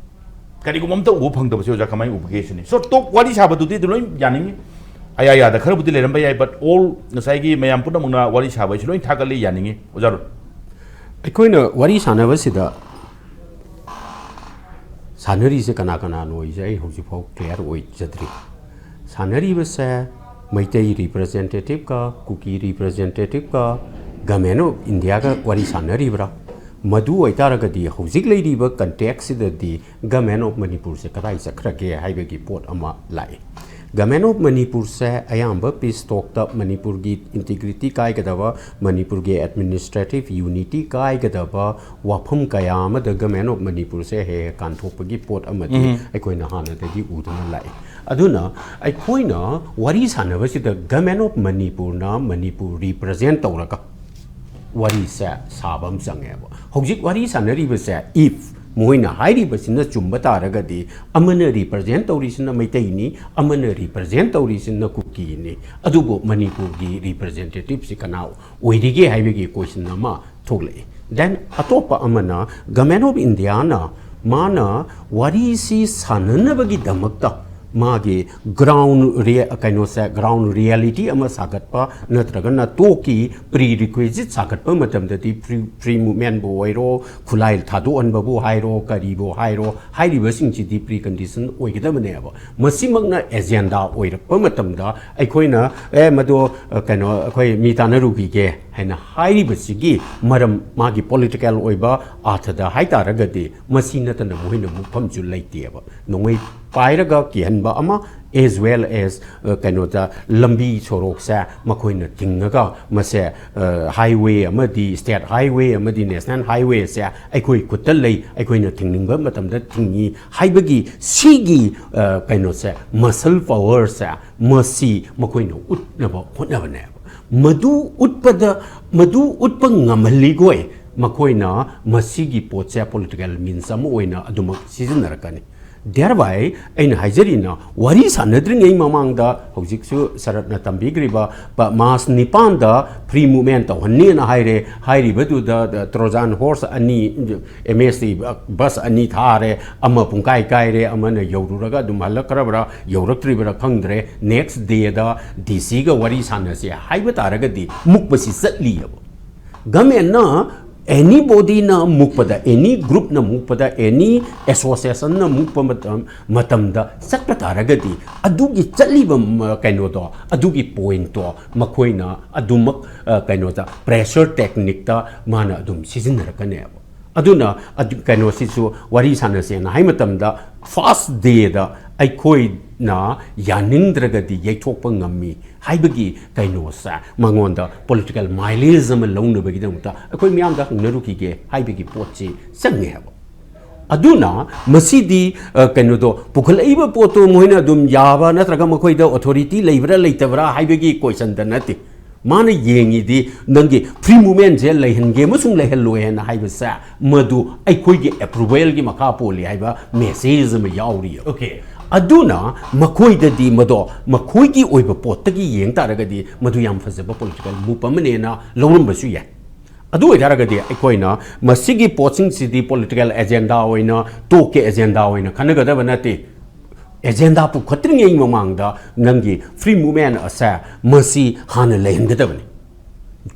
ꯀꯔꯤꯒꯨꯝꯕ ꯑꯝꯇ ꯎꯕ ꯐꯪꯗꯕꯁꯦ ꯑꯣꯖꯥ ꯀꯃꯥꯏꯅ ꯎꯕꯒꯦ ꯁꯤꯅꯤ꯫ So, talk, ꯋꯥꯔꯤ ꯁꯥꯕꯗꯨꯗꯤ ꯑꯗꯨ ꯂꯣꯏ ꯌꯥꯅꯤꯡꯉꯤ, ꯑꯌꯥ ꯌꯥꯗ ꯈꯔꯕꯨꯗꯤ ꯂꯩꯔꯝꯕ ꯌꯥꯏ, but all ꯉꯁꯥꯏꯒꯤ ꯃꯌꯥꯝ ꯄꯨꯝꯅꯃꯛꯅ ꯋꯥꯔꯤ ꯁꯥꯕ ꯑꯩꯁꯨ ꯂꯣꯏ ꯊꯥꯒꯠꯂꯤ, ꯌꯥꯅꯤꯡꯉꯤ ꯑꯣꯖꯥ ꯑꯔꯨꯟ꯫ ꯑꯩꯈꯣꯏꯅ ꯋꯥꯔꯤ ꯁꯥꯟꯅꯕꯁꯤꯗ ꯁꯥꯟꯅꯔꯤꯁꯦ ꯀꯅꯥ ꯀꯅꯥꯅꯣ ꯍꯥꯏꯁꯦ ꯑꯩ ꯍꯧꯖꯤꯛꯐꯥꯎ clear ꯑꯣꯏꯖꯗ꯭ꯔꯤ꯫ ꯁꯥꯟꯅꯔꯤꯕꯁꯦ Meitei representativeꯀ, Kuki representativeꯀ, Government of Indiaꯒ ꯋꯥꯔꯤ ꯁꯥꯟꯅꯔꯤꯕ꯭ꯔꯥ? ꯃꯗꯨ ꯑꯣꯏꯇꯥꯔꯒꯗꯤ ꯍꯧꯖꯤꯛ ꯂꯩꯔꯤꯕ contextꯁꯤꯗꯗꯤ Government of ꯃꯅꯤꯄꯨꯔꯁꯦ ꯀꯗꯥꯏ ꯆꯠꯈ꯭ꯔꯒꯦ ꯍꯥꯏꯕꯒꯤ ꯄꯣꯠ ꯑꯃ ꯂꯥꯛꯏ꯫ Government of ꯃꯅꯤꯄꯨꯔꯁꯦ ꯑꯌꯥꯝꯕ ꯄꯤꯁ ꯇꯣꯛꯇ ꯃꯅꯤꯄꯨꯔꯒꯤ ꯏꯟꯇꯤꯒ꯭ꯔꯤꯇꯤ ꯀꯥꯏꯒꯗꯕ, ꯃꯅꯤꯄꯨꯔꯒꯤ ꯑꯦꯗꯃꯤꯅꯤꯁꯇ꯭ꯔꯦꯇꯤꯚ ꯌꯨꯅꯤꯇꯤ ꯀꯥꯏꯒꯗꯕ ꯋꯥꯐꯝ ꯀꯌꯥ ꯑꯃꯗ ꯒꯚꯔꯟꯃꯦꯟ ꯑꯣꯐ ꯃꯅꯤꯄꯨꯔꯁꯦ ꯍꯦꯛ ꯍꯦꯛ ꯀꯥꯟꯊꯣꯛꯄꯒꯤ ꯄꯣꯠ ꯑꯃꯗꯤ ꯑꯩꯈꯣꯏꯅ ꯍꯥꯟꯅꯗꯒꯤ ꯎꯗꯨꯅ ꯂꯥꯛꯏ꯫ ꯑꯗꯨꯅ ꯑꯩꯈꯣꯏꯅ ꯋꯥꯔꯤ ꯁꯥꯟꯅꯕꯁꯤꯗ ꯒꯚꯔꯟꯃꯦꯟ ꯑꯣꯐ ꯃꯅꯤꯄꯨꯔꯅ ꯃꯅꯤꯄꯨꯔ ꯔꯤꯄ꯭ꯔꯖꯦꯟ ꯇꯧꯔꯒ ꯋꯥꯔꯤꯁꯦ ꯁꯥꯕ ꯑꯃ ꯆꯪꯉꯦꯕ꯫ ꯍꯧꯖꯤꯛ ꯋꯥꯔꯤ ꯁꯥꯟꯅꯔꯤꯕꯁꯦ, if ꯃꯣꯏꯅ ꯍꯥꯏꯔꯤꯕꯁꯤꯅ ꯆꯨꯝꯕ ꯇꯥꯔꯒꯗꯤ, ꯑꯃꯅ ꯔꯤꯄ꯭ꯔꯖꯦꯟ ꯇꯧꯔꯤꯁꯤꯅ ꯃꯩꯇꯩꯅꯤ, ꯑꯃꯅ ꯔꯤꯄ꯭ꯔꯖꯦꯟ ꯇꯧꯔꯤꯁꯤꯅ ꯀꯨꯀꯤꯅꯤ꯫ ꯑꯗꯨꯕꯨ ꯃꯅꯤꯄꯨꯔꯒꯤ ꯔꯤꯄ꯭ꯔꯖꯦꯟꯇꯦꯇꯤꯚꯁꯤ ꯀꯅꯥ ꯑꯣꯏꯔꯤꯒꯦ ꯍꯥꯏꯕꯒꯤ ꯀꯣꯏꯁꯟ ꯑꯃ ꯊꯣꯛꯂꯛꯏ꯫ ꯗꯦꯟ ꯑꯇꯣꯞꯄ ꯑꯃꯅ, ꯒꯚꯔꯟꯃꯦꯟ ꯑꯣꯐ ꯏꯟꯗꯤꯌꯥꯅ ꯃꯥꯅ ꯋꯥꯔꯤꯁꯤ ꯁꯥꯟꯅꯅꯕꯒꯤꯗꯃꯛꯇ ꯃꯥꯒꯤ ꯒ꯭ꯔꯥꯎꯟ ꯀꯩꯅꯣꯁꯦ, ꯒ꯭ꯔꯥꯎꯟ ꯔꯤꯌꯦꯂꯤꯇꯤ ꯑꯃ ꯁꯥꯒꯠꯄ, ꯅꯠꯇ꯭ꯔꯒꯅ ꯇꯣꯛꯀꯤ ꯄ꯭ꯔꯤ ꯔꯤꯀ꯭ꯋꯤꯖꯤꯠ ꯁꯥꯒꯠꯄ ꯃꯇꯝꯗꯗꯤ, ꯐ꯭ꯔꯤ ꯐ꯭ꯔꯤ ꯃꯨꯞꯃꯦꯟꯕꯨ ꯑꯣꯏꯔꯣ, ꯈꯨꯠꯂꯥꯏ ꯊꯥꯗꯣꯛꯍꯟꯕꯕꯨ ꯍꯥꯏꯔꯣ, ꯀꯔꯤꯕꯨ ꯍꯥꯏꯔꯣ, ꯍꯥꯏꯔꯤꯕꯁꯤꯡꯁꯤꯗꯤ ꯄ꯭ꯔꯤ ꯀꯟꯗꯤꯁꯟ ꯑꯣꯏꯒꯗꯕꯅꯦꯕ꯫ ꯃꯁꯤꯃꯛꯅ ꯑꯦꯖꯦꯟꯗꯥ ꯑꯣꯏꯔꯛꯄ ꯃꯇꯝꯗ ꯑꯩꯈꯣꯏꯅ, "ꯑꯦ, ꯃꯗꯨ, ꯑ, ꯀꯩꯅꯣ, ꯑꯩꯈꯣꯏ ꯃꯤ ꯇꯥꯟꯅꯔꯨꯈꯤꯒꯦ" ꯍꯥꯏꯅ ꯍꯥꯏꯔꯤꯕꯁꯤꯒꯤ ꯃꯔꯝ, ꯃꯥꯒꯤ ꯄꯣꯂꯤꯇꯤꯀꯦꯜ ꯑꯣꯏꯕ ꯑꯥꯔꯊꯗ ꯍꯥꯏ ꯇꯥꯔꯒꯗꯤ, ꯃꯁꯤ ꯅꯠꯇꯅ ꯃꯈꯣꯏꯅ ꯃꯨꯛꯐꯝꯁꯨ ꯂꯩꯇꯦꯕ꯫ ꯅꯣꯡꯃꯩ ꯄꯥꯏꯔꯒ ꯀꯤꯍꯟꯕ ꯑꯃ, as well as, ꯑ, ꯀꯩꯅꯣꯗ, ꯂꯝꯕꯤ ꯁꯣꯔꯣꯛꯁꯦ ꯃꯈꯣꯏꯅ ꯊꯤꯡꯉꯒ ꯃꯁꯦ, ꯑ, ꯍꯥꯏꯋꯦ ꯑꯃꯗꯤ ꯁ꯭ꯇꯦꯠ ꯍꯥꯏꯋꯦ ꯑꯃꯗꯤ ꯅꯦꯁꯅꯦꯜ ꯍꯥꯏꯋꯦꯁꯦ ꯑꯩꯈꯣꯏ ꯈꯨꯠꯇ ꯂꯩ, ꯑꯩꯈꯣꯏꯅ ꯊꯤꯡꯅꯤꯡꯕ ꯃꯇꯝꯗ ꯊꯤꯡꯉꯤ ꯍꯥꯏꯕꯒꯤ ꯁꯤꯒꯤ, ꯑ, ꯀꯩꯅꯣꯁꯦ, ꯃꯁꯜ ꯄꯋꯔꯁꯦ, ꯃꯁꯤ ꯃꯈꯣꯏꯅ ꯎꯠꯅꯕ ꯍꯣꯠꯅꯕꯅꯦꯕ꯫ ꯃꯗꯨ ꯎꯠꯄꯗ, ꯃꯗꯨ ꯎꯠꯄ ꯉꯝꯍꯜꯂꯤꯈꯣꯏ ꯃꯈꯣꯏꯅ ꯃꯁꯤꯒꯤ ꯄꯣꯠꯁꯦ ꯄꯣꯂꯤꯇꯤꯀꯦꯜ ꯃꯤꯟꯁ ꯑꯃ ꯑꯣꯏꯅ ꯑꯗꯨꯃꯛ ꯁꯤꯖꯤꯟꯅꯔꯛꯀꯅꯤ꯫ Thereby, ꯑꯩꯅ ꯍꯥꯏꯖꯔꯤꯅ, ꯋꯥꯔꯤ ꯁꯥꯟꯅꯗ꯭ꯔꯤꯉꯩ ꯃꯃꯥꯡꯗ, ꯍꯧꯖꯤꯛꯁꯨ ꯁꯔꯠꯅ ꯇꯝꯕꯤꯈ꯭ꯔꯤꯕ, ꯄ-, ꯃꯥꯔꯆ ꯅꯤꯄꯥꯟꯗ ꯐ꯭ꯔꯤ ꯃꯨꯞꯃꯦꯟ ꯇꯧꯍꯟꯅꯤꯅ ꯍꯥꯏꯔꯦ꯫ ꯍꯥꯏꯔꯤꯕꯗꯨꯗ, ꯗ, ꯇ꯭ꯔꯣꯖꯥꯟ ꯍꯣꯔꯁ ꯑꯅꯤ, ꯑꯦꯝ ꯑꯦꯁ ꯇꯤ ꯕꯁ ꯑꯅꯤ ꯊꯥꯔꯦ, ꯑꯃ ꯄꯨꯡꯀꯥꯏ ꯀꯥꯏꯔꯦ, ꯑꯃꯅ ꯌꯧꯔꯨꯔꯒ ꯑꯗꯨꯝ ꯍꯜꯂꯛꯈ꯭ꯔꯕ꯭ꯔꯥ, ꯌꯧꯔꯛꯇ꯭ꯔꯤꯕ꯭ꯔꯥ ꯈꯪꯗ꯭ꯔꯦ꯫ ꯅꯦꯛꯁ ꯗꯦꯗ ꯗꯤ ꯁꯤꯒ ꯋꯥꯔꯤ ꯁꯥꯟꯅꯁꯦ ꯍꯥꯏꯕ ꯇꯥꯔꯒꯗꯤ, ꯃꯨꯛꯄꯁꯤ ꯆꯠꯂꯤꯑꯕ꯫ ꯒꯃꯦꯟꯅ ꯑꯦꯅꯤ ꯕꯣꯗꯤꯅ ꯃꯨꯛꯄꯗ, ꯑꯦꯅꯤ ꯒ꯭ꯔꯨꯞꯅ ꯃꯨꯛꯄꯗ, ꯑꯦꯅꯤ ꯑꯦꯁꯣꯁꯤꯌꯦꯁꯟꯅ ꯃꯨꯛꯄ ꯃꯇꯝ, ꯃꯇꯝꯗ ꯆꯠꯄ ꯇꯥꯔꯒꯗꯤ, ꯑꯗꯨꯒꯤ ꯆꯠꯂꯤꯕ ꯃ-, ꯀꯩꯅꯣꯗꯣ, ꯑꯗꯨꯒꯤ ꯄꯣꯏꯟꯠꯇꯣ ꯃꯈꯣꯏꯅ ꯑꯗꯨꯃꯛ, ꯑ, ꯀꯩꯅꯣꯗ, ꯄ꯭ꯔꯦꯁꯔ ꯇꯦꯛꯅꯤꯛꯇ ꯃꯥꯅ ꯑꯗꯨꯝ ꯁꯤꯖꯤꯟꯅꯔꯛꯀꯅꯦꯕ꯫ ꯑꯗꯨꯅ ꯑꯗꯨ, ꯀꯩꯅꯣꯁꯤꯁꯨ ꯋꯥꯔꯤ ꯁꯥꯟꯅꯁꯦꯅ ꯍꯥꯏ ꯃꯇꯝꯗ, ꯐꯥꯔꯁ ꯗꯦꯗ ꯑꯩꯈꯣꯏꯅ ꯌꯥꯅꯤꯡꯗ꯭ꯔꯒꯗꯤ ꯌꯩꯊꯣꯛꯄ ꯉꯝꯃꯤ ꯍꯥꯏꯕꯒꯤ ꯀꯩꯅꯣꯁꯦ, ꯃꯉꯣꯟꯗ ꯄꯣꯂꯤꯇꯤꯀꯦꯜ ꯃꯥꯏꯂꯦꯖ ꯑꯃ ꯂꯧꯅꯕꯒꯤꯗꯃꯛꯇ ꯑꯩꯈꯣꯏ ꯃꯤꯌꯥꯝꯗ ꯍꯪꯅꯔꯨꯈꯤꯒꯦ ꯍꯥꯏꯕꯒꯤ ꯄꯣꯠꯁꯤ ꯆꯪꯉꯦ ꯍꯥꯏꯕ꯫ ꯑꯗꯨꯅ ꯃꯁꯤꯗꯤ, ꯑ, ꯀꯩꯅꯣꯗꯣ, ꯄꯨꯈꯠꯂꯛꯏꯕ ꯄꯣꯠꯇꯣ ꯃꯣꯏꯅ ꯑꯗꯨꯝ ꯌꯥꯕ ꯅꯠꯇ꯭ꯔꯒ ꯃꯈꯣꯏꯗ ꯑꯣꯊꯣꯔꯤꯇꯤ ꯂꯩꯕ꯭ꯔꯥ ꯂꯩꯇꯕ꯭ꯔꯥ ꯍꯥꯏꯕꯒꯤ ꯀꯣꯏꯁꯟꯗ ꯅꯠꯇꯦ꯫ ꯃꯥꯅ ꯌꯦꯡꯉꯤꯗꯤ ꯅꯪꯒꯤ ꯐ꯭ꯔꯤ ꯃꯨꯚꯃꯦꯟꯁꯦ ꯂꯩꯍꯟꯒꯦ ꯑꯃꯁꯨꯡ ꯂꯩꯍꯜꯂꯣꯏ ꯍꯥꯏꯅ ꯍꯥꯏꯕꯁꯦ, ꯃꯗꯨ ꯑꯩꯈꯣꯏꯒꯤ ꯑꯦꯄ꯭ꯔꯨꯚꯦꯜꯒꯤ ꯃꯈꯥ ꯄꯣꯜꯂꯤ ꯍꯥꯏꯕ ꯃꯦꯁꯦꯖ ꯑꯃ ꯌꯥꯎꯔꯤꯑꯕ꯫ Okay. ꯑꯗꯨꯅ ꯃꯈꯣꯏꯗꯗꯤ ꯃꯗꯣ ꯃꯈꯣꯏꯒꯤ ꯑꯣꯏꯕ ꯄꯣꯠꯇꯒꯤ ꯌꯦꯡ ꯇꯥꯔꯒꯗꯤ ꯃꯗꯨ ꯌꯥꯝ ꯐꯖꯕ ꯄꯣꯂꯤꯇꯤꯀꯦꯜ ꯃꯨꯚ ꯑꯃꯅꯦꯅ ꯂꯧꯔꯝꯕꯁꯨ ꯌꯥꯏ꯫ ꯑꯗꯨ ꯑꯣꯏꯇꯥꯔꯒꯗꯤ ꯑꯩꯈꯣꯏꯅ ꯃꯁꯤꯒꯤ ꯄꯣꯠꯁꯤꯡꯁꯤꯗꯤ ꯄꯣꯂꯤꯇꯤꯀꯦꯜ ꯑꯦꯖꯦꯟꯗꯥ ꯑꯣꯏꯅ, ꯇꯣꯛꯀꯤ ꯑꯦꯖꯦꯟꯗꯥ ꯑꯣꯏꯅ ꯈꯟꯅꯒꯗꯕ ꯅꯠꯇꯦ꯫ ꯑꯦꯖꯦꯟꯗꯥ ꯄꯨꯈꯠꯇ꯭ꯔꯤꯉꯩ ꯃꯃꯥꯡꯗ ꯅꯪꯒꯤ ꯐ꯭ꯔꯤ ꯃꯨꯚꯃꯦꯟ ꯑꯁꯦ ꯃꯁꯤ ꯍꯥꯟꯅ ꯂꯩꯍꯟꯒꯗꯕꯅꯤ꯫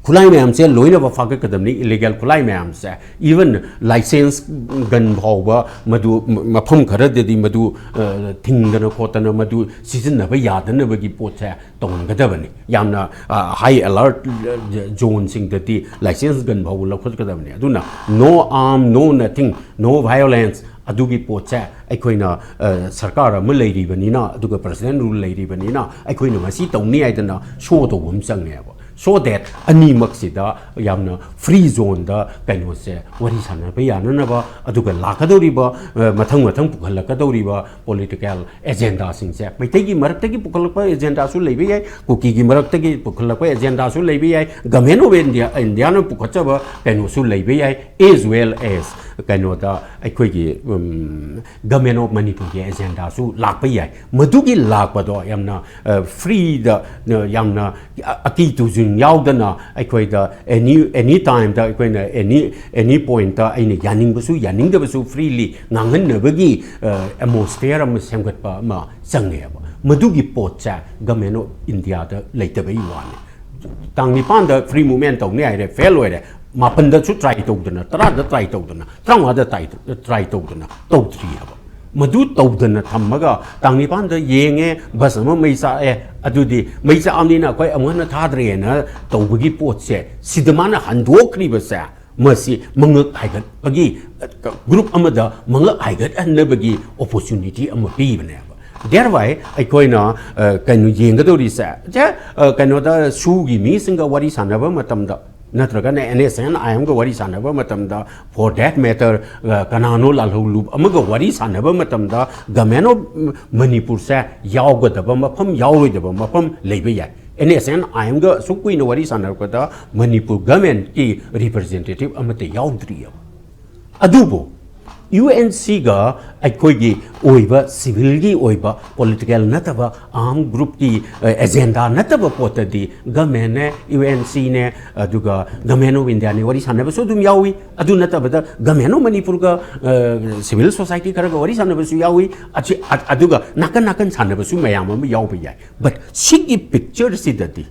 ꯈꯨꯠꯂꯥꯏ ꯃꯌꯥꯝꯁꯦ ꯂꯣꯏꯅꯃꯛ ꯐꯥꯒꯠꯀꯗꯕꯅꯤ, ꯏꯂꯤꯒꯦꯜ ꯈꯨꯠꯂꯥꯏ ꯃꯌꯥꯝꯁꯦ꯫ Even license gun ꯐꯥꯎꯕ ꯃꯗꯨ ꯃ-, ꯃꯐꯝ ꯈꯔꯗꯗꯤ ꯃꯗꯨ, ꯑ, ꯊꯤꯡꯗꯅ ꯈꯣꯠꯇꯅ ꯃꯗꯨ ꯁꯤꯖꯤꯟꯅꯕ ꯌꯥꯗꯅꯕꯒꯤ ꯄꯣꯠꯁꯦ ꯇꯧꯍꯟꯒꯗꯕꯅꯤ꯫ ꯌꯥꯝꯅ, ꯑ, high alert, ꯑ, zoneꯁꯤꯡꯗꯗꯤ license gun ꯐꯥꯎꯕ ꯂꯧꯈꯠꯀꯗꯕꯅꯤ꯫ ꯑꯗꯨꯅ no arm, no nothing, no violence, ꯑꯗꯨꯒꯤ ꯄꯣꯠꯁꯦ ꯑꯩꯈꯣꯏꯅ, ꯑ, ꯁꯔꯀꯥꯔ ꯑꯃ ꯂꯩꯔꯤꯕꯅꯤꯅ, ꯑꯗꯨꯒ president rule ꯂꯩꯔꯤꯕꯅꯤꯅ, ꯑꯩꯈꯣꯏꯅ ꯃꯁꯤ ꯇꯧꯅꯤ ꯍꯥꯏꯗꯅ ꯁꯣ ꯇꯧꯕ ꯑꯃ ꯆꯪꯉꯦꯕ꯫ So that ꯑꯅꯤꯃꯛꯁꯤꯗ ꯌꯥꯝꯅ ꯐ꯭ꯔꯤ ꯖꯣꯟꯗ ꯀꯩꯅꯣꯁꯦ ꯋꯥꯔꯤ ꯁꯥꯟꯅꯕ ꯌꯥꯅꯅꯕ, ꯑꯗꯨꯒ ꯂꯥꯛꯀꯗꯧꯔꯤꯕ, ꯑ, ꯃꯊꯪ ꯃꯊꯪ ꯄꯨꯈꯠꯂꯛꯀꯗꯧꯔꯤꯕ ꯄꯣꯂꯤꯇꯤꯀꯦꯜ ꯑꯦꯖꯦꯟꯗꯥꯁꯤꯡꯁꯦ, ꯃꯩꯇꯩꯒꯤ ꯃꯔꯛꯇꯒꯤ ꯄꯨꯈꯠꯂꯛꯄ ꯑꯦꯖꯦꯟꯗꯥꯁꯨ ꯂꯩꯕ ꯌꯥꯏ, ꯀꯨꯀꯤꯒꯤ ꯃꯔꯛꯇꯒꯤ ꯄꯨꯈꯠꯂꯛꯄ ꯑꯦꯖꯦꯟꯗꯥꯁꯨ ꯂꯩꯕ ꯌꯥꯏ, ꯒꯃꯦꯟ ꯑꯣꯐ ꯏꯟꯗꯤꯌꯥ, ꯏꯟꯗꯤꯌꯥꯅ ꯄꯨꯈꯠꯆꯕ ꯀꯩꯅꯣꯁꯨ ꯂꯩꯕ ꯌꯥꯏ, as well as ꯀꯩꯅꯣꯗ ꯑꯩꯈꯣꯏꯒꯤ, ꯎꯝ, ꯒꯃꯦꯟ ꯑꯣꯐ ꯃꯅꯤꯄꯨꯔꯒꯤ ꯑꯦꯖꯦꯟꯗꯥꯁꯨ ꯂꯥꯛꯄ ꯌꯥꯏ꯫ ꯃꯗꯨꯒꯤ ꯂꯥꯛꯄꯗꯣ ꯌꯥꯝꯅ, ꯑ, ꯐ꯭ꯔꯤꯗ, ꯑ, ꯌꯥꯝꯅ ꯑ-, ꯑꯀꯤ ꯇꯨꯖꯨꯡ ꯌꯥꯎꯗꯅ ꯑꯩꯈꯣꯏꯗ any, any timeꯗ ꯑꯩꯈꯣꯏꯅ any, any pointꯇ ꯑꯩꯅ ꯌꯥꯅꯤꯡꯕꯁꯨ ꯌꯥꯅꯤꯡꯗꯕꯁꯨ freely ꯉꯥꯡꯍꯟꯅꯕꯒꯤ, ꯑ, atmosphere ꯑꯃ ꯁꯦꯝꯒꯠꯄ ꯑꯃ ꯆꯪꯉꯦꯕ꯫ ꯃꯗꯨꯒꯤ ꯄꯣꯠꯁꯦ ꯒꯃꯦꯟ ꯑꯣꯐ ꯏꯟꯗꯤꯌꯥꯗ ꯂꯩꯇꯕꯩ ꯋꯥꯅꯤ꯫ ꯇꯥꯡ ꯅꯤꯄꯥꯟꯗ ꯐ꯭ꯔꯤ ꯃꯨꯚꯃꯦꯟ ꯇꯧꯅꯤ ꯍꯥꯏꯔꯦ, ꯐꯦꯜ ꯑꯣꯏꯔꯦ, ꯃꯥꯄꯟꯗꯁꯨ ꯇ꯭ꯔꯥꯏ ꯇꯧꯗꯅ, ꯇꯔꯥꯗ ꯇ꯭ꯔꯥꯏ ꯇꯧꯗꯅ, ꯇꯔꯥꯃꯉꯥꯗ ꯇ꯭ꯔꯥꯏ, ꯇ꯭ꯔꯥꯏ ꯇꯧꯗꯅ ꯇꯧꯗ꯭ꯔꯤ ꯍꯥꯏꯕ꯫ ꯃꯗꯨ ꯇꯧꯗꯅ ꯊꯝꯃꯒ ꯇꯥꯡ ꯅꯤꯄꯥꯟꯗ ꯌꯦꯡꯉꯦ, ꯕꯁ ꯑꯃ ꯃꯩ ꯆꯥꯛꯑꯦ, ꯑꯗꯨꯗꯤ ꯃꯩ ꯆꯥꯛꯑꯕꯅꯤꯅ ꯑꯩꯈꯣꯏ ꯑꯃꯨꯛ ꯍꯟꯅ ꯊꯥꯗ꯭ꯔꯦꯅ ꯇꯧꯕꯒꯤ ꯄꯣꯠꯁꯦ, ꯁꯤꯗ ꯃꯥꯅ ꯍꯟꯗꯣꯛꯈ꯭ꯔꯤꯕꯁꯦ, ꯃꯁꯤ ꯃꯉꯛ ꯍꯥꯏꯒꯠꯄꯒꯤ, ꯒ꯭ꯔꯨꯞ ꯑꯃꯗ ꯃꯉꯛ ꯍꯥꯏꯒꯠꯍꯟꯅꯕꯒꯤ ꯑꯣꯄꯣꯔꯆꯨꯅꯤꯇꯤ ꯑꯃ ꯄꯤꯕꯅꯦꯕ꯫ Thereby ꯑꯩꯈꯣꯏꯅ ꯑ, ꯀꯩꯅꯣ ꯌꯦꯡꯒꯗꯧꯔꯤꯁꯦ, ꯁꯦ, ꯑ, ꯀꯩꯅꯣꯗ ꯁꯨꯒꯤ ꯃꯤꯁꯤꯡꯒ ꯋꯥꯔꯤ ꯁꯥꯟꯅꯕ ꯃꯇꯝꯗ, ꯅꯠꯇ꯭ꯔꯒꯅ ꯑꯦꯟ ꯑꯦꯁ ꯑꯦꯟ ꯑꯥꯏ ꯑꯦꯝꯒ ꯋꯥꯔꯤ ꯁꯥꯟꯅꯕ ꯃꯇꯝꯗ, for that matter, ꯑ, ꯀꯅꯥꯅꯣ ꯂꯥꯜꯍꯧꯂꯨꯞ ꯑꯃꯒ ꯋꯥꯔꯤ ꯁꯥꯟꯅꯕ ꯃꯇꯝꯗ, ꯒꯃꯦꯟ ꯑꯣꯐ ꯃꯅꯤꯄꯨꯔꯁꯦ ꯌꯥꯎꯒꯗꯕ ꯃꯐꯝ, ꯌꯥꯎꯔꯣꯏꯗꯕ ꯃꯐꯝ ꯂꯩꯕ ꯌꯥꯏ꯫ ꯑꯦꯟ ꯑꯦꯁ ꯑꯦꯟ ꯑꯥꯏ ꯑꯦꯝꯒ ꯑꯁꯨꯛ ꯀꯨꯏꯅ ꯋꯥꯔꯤ ꯁꯥꯟꯅꯔꯛꯄꯗ ꯃꯅꯤꯄꯨꯔ ꯒꯃꯦꯟꯒꯤ ꯔꯤꯄ꯭ꯔꯖꯦꯟꯇꯦꯇꯤꯚ ꯑꯃꯠꯇ ꯌꯥꯎꯗ꯭ꯔꯤꯑꯕ꯫ ꯑꯗꯨꯕꯨ ꯌꯨ ꯑꯦꯟ ꯁꯤꯒ ꯑꯩꯈꯣꯏꯒꯤ ꯑꯣꯏꯕ ꯁꯤꯚꯤꯜꯒꯤ ꯑꯣꯏꯕ ꯄꯣꯂꯤꯇꯤꯀꯦꯜ ꯅꯠꯇꯕ ꯑꯥꯔꯝ ꯒ꯭ꯔꯨꯞꯀꯤ ꯑꯦꯖꯦꯟꯗꯥ ꯅꯠꯇꯕ ꯄꯣꯠꯇꯗꯤ ꯒꯃꯦꯟꯅꯦ, ꯌꯨ ꯑꯦꯟ ꯁꯤꯅꯦ, ꯑꯗꯨꯒ ꯒꯃꯦꯟ ꯑꯣꯐ ꯏꯟꯗꯤꯌꯥꯅꯦ ꯋꯥꯔꯤ ꯁꯥꯟꯅꯕꯁꯨ ꯑꯗꯨꯝ ꯌꯥꯎꯏ꯫ ꯑꯗꯨ ꯅꯠꯇꯕꯗ ꯒꯃꯦꯟ ꯑꯣꯐ ꯃꯅꯤꯄꯨꯔꯒ ꯁꯤꯚꯤꯜ ꯁꯣꯁꯥꯏꯇꯤ ꯈꯔꯒ ꯋꯥꯔꯤ ꯁꯥꯟꯅꯕꯁꯨ ꯌꯥꯎꯏ꯫ ꯑꯁꯤ- ꯑ- ꯑꯗꯨꯒ ꯅꯥꯀꯟ ꯅꯥꯀꯟ ꯁꯥꯟꯅꯕꯁꯨ ꯃꯌꯥꯝ ꯑꯃ ꯌꯥꯎꯕ ꯌꯥꯏ꯫ ꯕꯠ ꯁꯤꯒꯤ ꯄꯤꯛꯆꯔꯁꯤꯗꯗꯤ,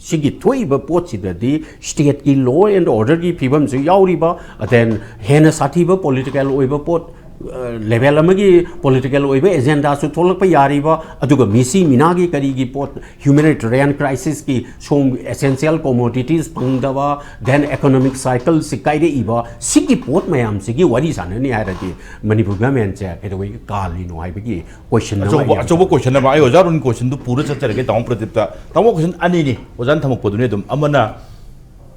ꯁꯤꯒꯤ ꯊꯣꯛꯏꯕ ꯄꯣꯠꯁꯤꯗꯗꯤ ꯁ꯭ꯇꯦꯠꯀꯤ ꯂꯣ ꯑꯦꯟ ꯑꯣꯔꯗꯔꯒꯤ ꯐꯤꯕꯝꯁꯨ ꯌꯥꯎꯔꯤꯕ, then ꯍꯦꯟꯅ ꯁꯥꯊꯤꯕ ꯄꯣꯂꯤꯇꯤꯀꯦꯜ ꯑꯣꯏꯕ ꯄꯣꯠ, ꯑ, ꯂꯦꯚꯦꯜ ꯑꯃꯒꯤ ꯄꯣꯂꯤꯇꯤꯀꯦꯜ ꯑꯣꯏꯕ ꯑꯦꯖꯦꯟꯗꯥꯁꯨ ꯊꯣꯛꯂꯛꯄ ꯌꯥꯔꯤꯕ, ꯑꯗꯨꯒ ꯃꯤꯁꯤ ꯃꯤꯅꯥꯒꯤ ꯀꯔꯤꯒꯤ ꯄꯣꯠ, ꯍ꯭ꯌꯨꯃꯦꯅꯤꯇꯦꯔꯤꯌꯟ ꯀ꯭ꯔꯥꯏꯁꯤꯁꯀꯤ ꯁꯣꯝ ꯑꯦꯁꯦꯟꯁꯤꯌꯦꯜ ꯀꯣꯃꯣꯗꯤꯇꯤꯁ ꯐꯪꯗꯕ, then ꯏꯀꯣꯅꯣꯃꯤꯛ ꯁꯥꯏꯀꯜꯁꯤ ꯀꯥꯏꯔꯛꯏꯕ, ꯁꯤꯒꯤ ꯄꯣꯠ ꯃꯌꯥꯝꯁꯤꯒꯤ ꯋꯥꯔꯤ ꯁꯥꯟꯅꯅꯤ ꯍꯥꯏꯔꯗꯤ ꯃꯅꯤꯄꯨꯔ ꯒꯃꯦꯟꯁꯦ ꯀꯩꯗꯧꯕꯒꯤ ꯀꯥꯜꯂꯤꯅꯣ ꯍꯥꯏꯕꯒꯤ ꯀꯣꯏꯁꯟ ꯑꯃ ꯑꯆꯧꯕ ꯌꯥꯝ ꯑꯆꯧꯕ ꯀꯣꯏꯁꯟ ꯑꯃ ꯑꯩ ꯑꯣꯖꯥ ꯔꯣꯟꯒꯤ ꯀꯣꯏꯁꯟꯗꯨ ꯄꯨꯔ ꯆꯠꯆꯔꯒꯦ ꯇꯥꯃꯣ ꯄ꯭ꯔꯗꯤꯞꯇ꯫ ꯇꯥꯃꯣ, ꯀꯣꯏꯁꯟ ꯑꯅꯤꯅꯤ ꯑꯣꯖꯥꯅ ꯊꯝꯃꯛꯄꯗꯨꯅꯤ꯫ ꯑꯗꯨꯝ ꯑꯃꯅ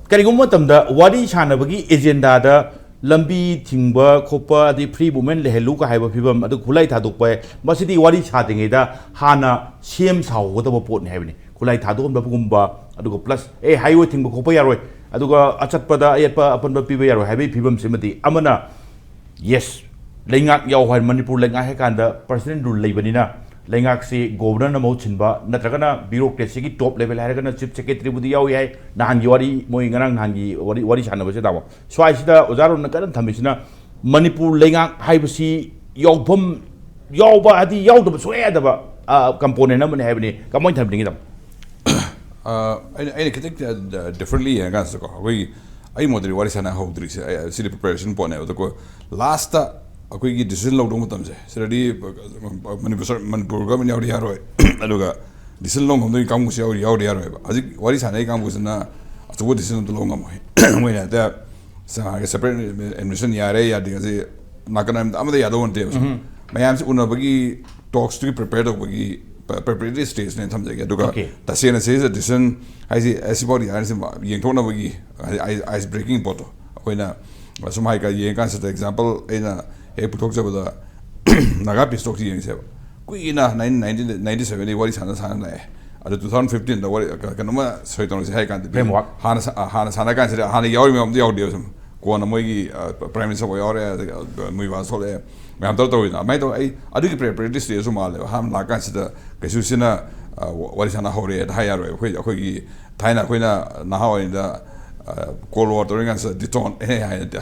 ꯀꯔꯤꯒꯨꯝꯕ ꯃꯇꯝꯗ ꯋꯥꯔꯤ ꯁꯥꯟꯅꯕꯒꯤ ꯑꯦꯖꯦꯟꯗꯥꯗ ꯂꯝꯕꯤ ꯊꯤꯡꯕ ꯈꯣꯠꯄ, ꯑꯗꯩ ꯐ꯭ꯔꯤ ꯃꯨꯚꯃꯦꯟ ꯂꯩꯍꯜꯂꯨ ꯀ ꯍꯥꯏꯕ ꯐꯤꯕꯝ, ꯑꯗꯨ ꯈꯨꯠꯂꯥꯏ ꯊꯥꯗꯣꯛꯄ ꯍꯥꯏ, ꯃꯁꯤꯗꯤ ꯋꯥꯔꯤ ꯁꯥꯗ꯭ꯔꯤꯉꯩꯗ ꯍꯥꯟꯅ ꯁꯦꯝ ꯁꯥꯍꯧꯒꯗꯕ ꯄꯣꯠꯅꯤ ꯍꯥꯏꯕꯅꯤ꯫ ꯈꯨꯠꯂꯥꯏ ꯊꯥꯗꯣꯛꯍꯟꯕꯒꯨꯝꯕ, ꯑꯗꯨꯒ ꯄ꯭ꯂꯁ ꯑꯦ ꯍꯥꯏꯋꯦ ꯊꯤꯡꯕ ꯈꯣꯠꯄ ꯌꯥꯔꯣꯏ, ꯑꯗꯨꯒ ꯑꯆꯠꯄꯗ ꯑꯌꯦꯠꯄ ꯑꯄꯟꯕ ꯄꯤꯕ ꯌꯥꯔꯣꯏ ꯍꯥꯏꯕꯒꯤ ꯐꯤꯕꯝꯁꯤꯃꯗꯤ ꯑꯃꯅ ꯌꯦꯁ, ꯂꯩꯉꯥꯛ ꯌꯥꯎ ꯍꯥꯏ, ꯃꯅꯤꯄꯨꯔ ꯂꯩꯉꯥꯛ ꯍꯥꯏ ꯀꯥꯟꯗ ꯄꯔꯁꯅꯦꯜ ꯔꯨꯜ ꯂꯩꯕꯅꯤꯅ ꯂꯩꯉꯥꯛꯁꯤ ꯒꯣꯕꯔꯅꯔꯅ ꯃꯍꯨꯠ ꯁꯤꯟꯕ ꯅꯠꯇ꯭ꯔꯒꯅ ꯕ꯭ꯌꯨꯔꯣꯀ꯭ꯔꯦꯁꯤꯒꯤ ꯇꯣꯞ ꯂꯦꯚꯦꯜ ꯍꯥꯏꯔꯒꯅ ꯆꯤꯐ ꯁꯦꯀ꯭ꯔꯦꯇꯔꯤꯕꯨꯗꯤ ꯌꯥꯎꯏ ꯍꯥꯏ꯫ ꯅꯍꯥꯟꯒꯤ ꯋꯥꯔꯤ, ꯃꯣꯏ ꯉꯔꯥꯡ ꯅꯍꯥꯟꯒꯤ ꯋꯥꯔꯤ, ꯋꯥꯔꯤ ꯁꯥꯟꯅꯕꯁꯦ ꯇꯥꯃꯣ, ꯁ꯭ꯋꯥꯏꯁꯤꯗ ꯑꯣꯖꯥ ꯔꯣꯟꯅ ꯀꯟꯅ ꯊꯝꯃꯤꯁꯤꯅ ꯃꯅꯤꯄꯨꯔ ꯂꯩꯉꯥꯛ ꯍꯥꯏꯕꯁꯤ ꯌꯥꯎꯐꯝ, ꯌꯥꯎꯕ ꯍꯥꯏꯗꯤ ꯌꯥꯎꯗꯕ ꯁꯨꯡꯌꯥ ꯌꯥꯗꯕ ꯀꯝꯄꯣꯅꯦꯟ ꯑꯃꯅꯤ ꯍꯥꯏꯕꯅꯤ꯫ ꯀꯃꯥꯏꯅ ꯊꯝꯕꯤꯅꯤꯡꯉꯤ ꯇꯥꯃꯣ? ꯑ, ꯑꯩꯅ ꯑꯩꯅ ꯈꯤꯇꯪ ꯗꯤꯐ꯭ꯔꯦꯟꯂꯤ ꯌꯦꯡꯉꯀꯥꯟꯁꯤꯗꯀꯣ, ꯑꯩꯈꯣꯏꯒꯤ ꯑꯩ ꯃꯣꯠꯇꯗꯤ ꯋꯥꯔꯤ ꯁꯥꯟꯅ ꯍꯧꯗ꯭ꯔꯤꯁꯦ, ꯑꯩ- ꯁꯤꯗꯤ ꯄ꯭ꯔꯤꯄꯦꯔꯦꯁꯟ ꯄꯣꯠꯅꯦꯕ꯫ ꯑꯗꯨꯀꯣ ꯂꯥꯁꯇ ꯑꯩꯈꯣꯏꯒꯤ ꯗꯤꯁꯤꯖꯟ ꯂꯧꯗꯧꯕ ꯃꯇꯝꯁꯦ, ꯁꯤꯗꯗꯤ ꯃꯅꯤꯄꯨꯔ ꯁꯔ- ꯃꯅꯤꯄꯨꯔ ꯒꯃꯦꯟ ꯌꯥꯎꯗꯤ ꯌꯥꯔꯣꯏ꯫ ꯑꯗꯨꯒ ꯗꯤꯁꯤꯖꯟ ꯂꯧ ꯉꯝꯗꯣꯏ ꯀꯥꯡꯕꯨꯁꯦ ꯌꯥꯎꯗꯤ ꯌꯥꯎꯗꯤ ꯌꯥꯔꯣꯏꯕ꯫ ꯍꯧꯖꯤꯛ ꯋꯥꯔꯤ ꯁꯥꯟꯅꯔꯤ ꯀꯥꯡꯕꯨꯁꯤꯅ ꯑꯆꯧꯕ ꯗꯤꯁꯤꯖꯟ ꯑꯝꯇ ꯂꯧ ꯉꯝꯃꯣꯏ꯫ ꯃꯣꯏꯅ ꯍꯦꯛꯇ ꯁꯦꯄꯔꯦꯠ ꯑꯦꯗꯃꯤꯅꯤꯁꯇ꯭ꯔꯦꯁꯟ ꯌꯥꯔꯦ ꯌꯥꯗꯦ, ꯉꯁꯤ ꯅꯥꯀꯟ ꯑꯃꯗ ꯑꯃꯗ ꯌꯥꯗꯧ ꯅꯠꯇꯦꯕ꯫ ꯃꯌꯥꯝꯁꯤ ꯎꯅꯕꯒꯤ ꯇꯣꯛꯁꯇꯨꯒꯤ ꯄ꯭ꯔꯤꯄꯦꯌꯔ ꯇꯧꯕꯒꯤ ꯄ꯭ꯔꯤꯄꯦꯔꯦꯇꯔꯤ ꯁ꯭ꯇꯦꯖꯅꯦꯅ ꯊꯝꯖꯒꯦ꯫ ꯑꯗꯨꯒ Okay. ꯇꯁꯦꯡꯅ ꯁꯤꯗ ꯗꯤꯁꯤꯖꯟ ꯍꯥꯏꯁꯦ, ꯑꯦ, ꯁꯤꯐꯥꯎꯗꯤ ꯌꯥꯔꯅꯤ, ꯁꯤ ꯌꯦꯡꯊꯣꯛꯅꯕꯒꯤ ꯑꯥꯏꯁ ꯕ꯭ꯔꯦꯀꯤꯡ ꯄꯣꯠꯇꯣ ꯑꯩꯈꯣꯏꯅ ꯁꯨꯝ ꯍꯥꯏ ꯌꯦꯡꯉꯀꯥꯟꯁꯤꯗ, ꯑꯦꯛꯖꯥꯝꯄꯜ ꯑꯩꯅ ꯍꯦꯛ ꯄꯨꯊꯣꯛꯆꯕꯗ ꯅꯥꯒꯥ ꯄꯤꯁ ꯇꯣꯛꯁꯤ ꯌꯦꯡꯁꯦꯕ꯫ ꯀꯨꯏꯅ ꯅꯥꯏꯟꯇꯤꯟ ꯅꯥꯏꯟꯇꯤꯗ ꯋꯥꯔꯤ ꯁꯥꯟꯅ ꯁꯥꯟꯅ ꯂꯥꯛꯑꯦ꯫ ꯑꯗꯨ ꯇꯨ ꯊꯥꯎꯖꯟ ꯐꯤꯐꯇꯤꯟꯗ ꯋꯥꯔꯤ ꯀ- ꯀꯩꯅꯣꯝꯃ ꯁꯣꯏ ꯇꯧꯔꯁꯤ ꯍꯥꯏ ꯀꯥꯟꯗꯗꯤ, Framework. ꯍꯥꯟꯅ ꯁꯥ- ꯍꯥꯟꯅ ꯁꯥꯟꯅ ꯀꯥꯟꯁꯤꯗ ꯍꯥꯟꯅ ꯌꯥꯎꯔꯤ ꯃꯌꯥꯝꯗꯣ ꯌꯥꯎꯗꯦꯕ꯫ ꯁꯨꯝ ꯀꯣꯟꯅ ꯃꯣꯏꯒꯤ ꯄ꯭ꯔꯥꯏꯝ ꯃꯤꯅꯤꯁꯇꯔ ꯌꯥꯎꯔꯦ, ꯑꯗꯒꯤ ꯃꯨꯏꯕꯥꯁ ꯊꯣꯛꯂꯛꯑꯦ, ꯃꯌꯥꯝ ꯇꯧꯔ ꯇꯧꯔꯤꯅ ꯑꯗꯨꯃꯥꯏꯅ ꯇꯧ꯫ ꯑꯩ ꯑꯗꯨꯒꯤ ꯄ꯭ꯔꯤꯄꯦꯔꯦꯇꯔꯤ ꯁ꯭ꯇꯦꯖꯁꯨ ꯃꯥꯜꯂꯦꯕ꯫ ꯑꯍꯥꯟꯕ ꯂꯥꯛꯀꯥꯟꯁꯤꯗ ꯀꯩꯁꯨ ꯁꯤꯅ ꯑ, ꯋꯥꯔꯤ ꯁꯥꯟꯅ ꯍꯧꯔꯦꯅ ꯍꯥꯏ ꯌꯥꯔꯣꯏ꯫ ꯑꯩꯈꯣꯏ ꯑꯩꯈꯣꯏꯒꯤ ꯊꯥꯏꯅ ꯑꯩꯈꯣꯏꯅ ꯅꯍꯥ ꯑꯣꯏꯔꯤꯉꯩꯗ ꯀꯣꯜ ꯋꯥꯔ ꯇꯧꯔꯤꯉꯩꯁꯤꯗ ꯗꯤꯇꯣꯟ ꯑꯦ ꯍꯥꯏꯅ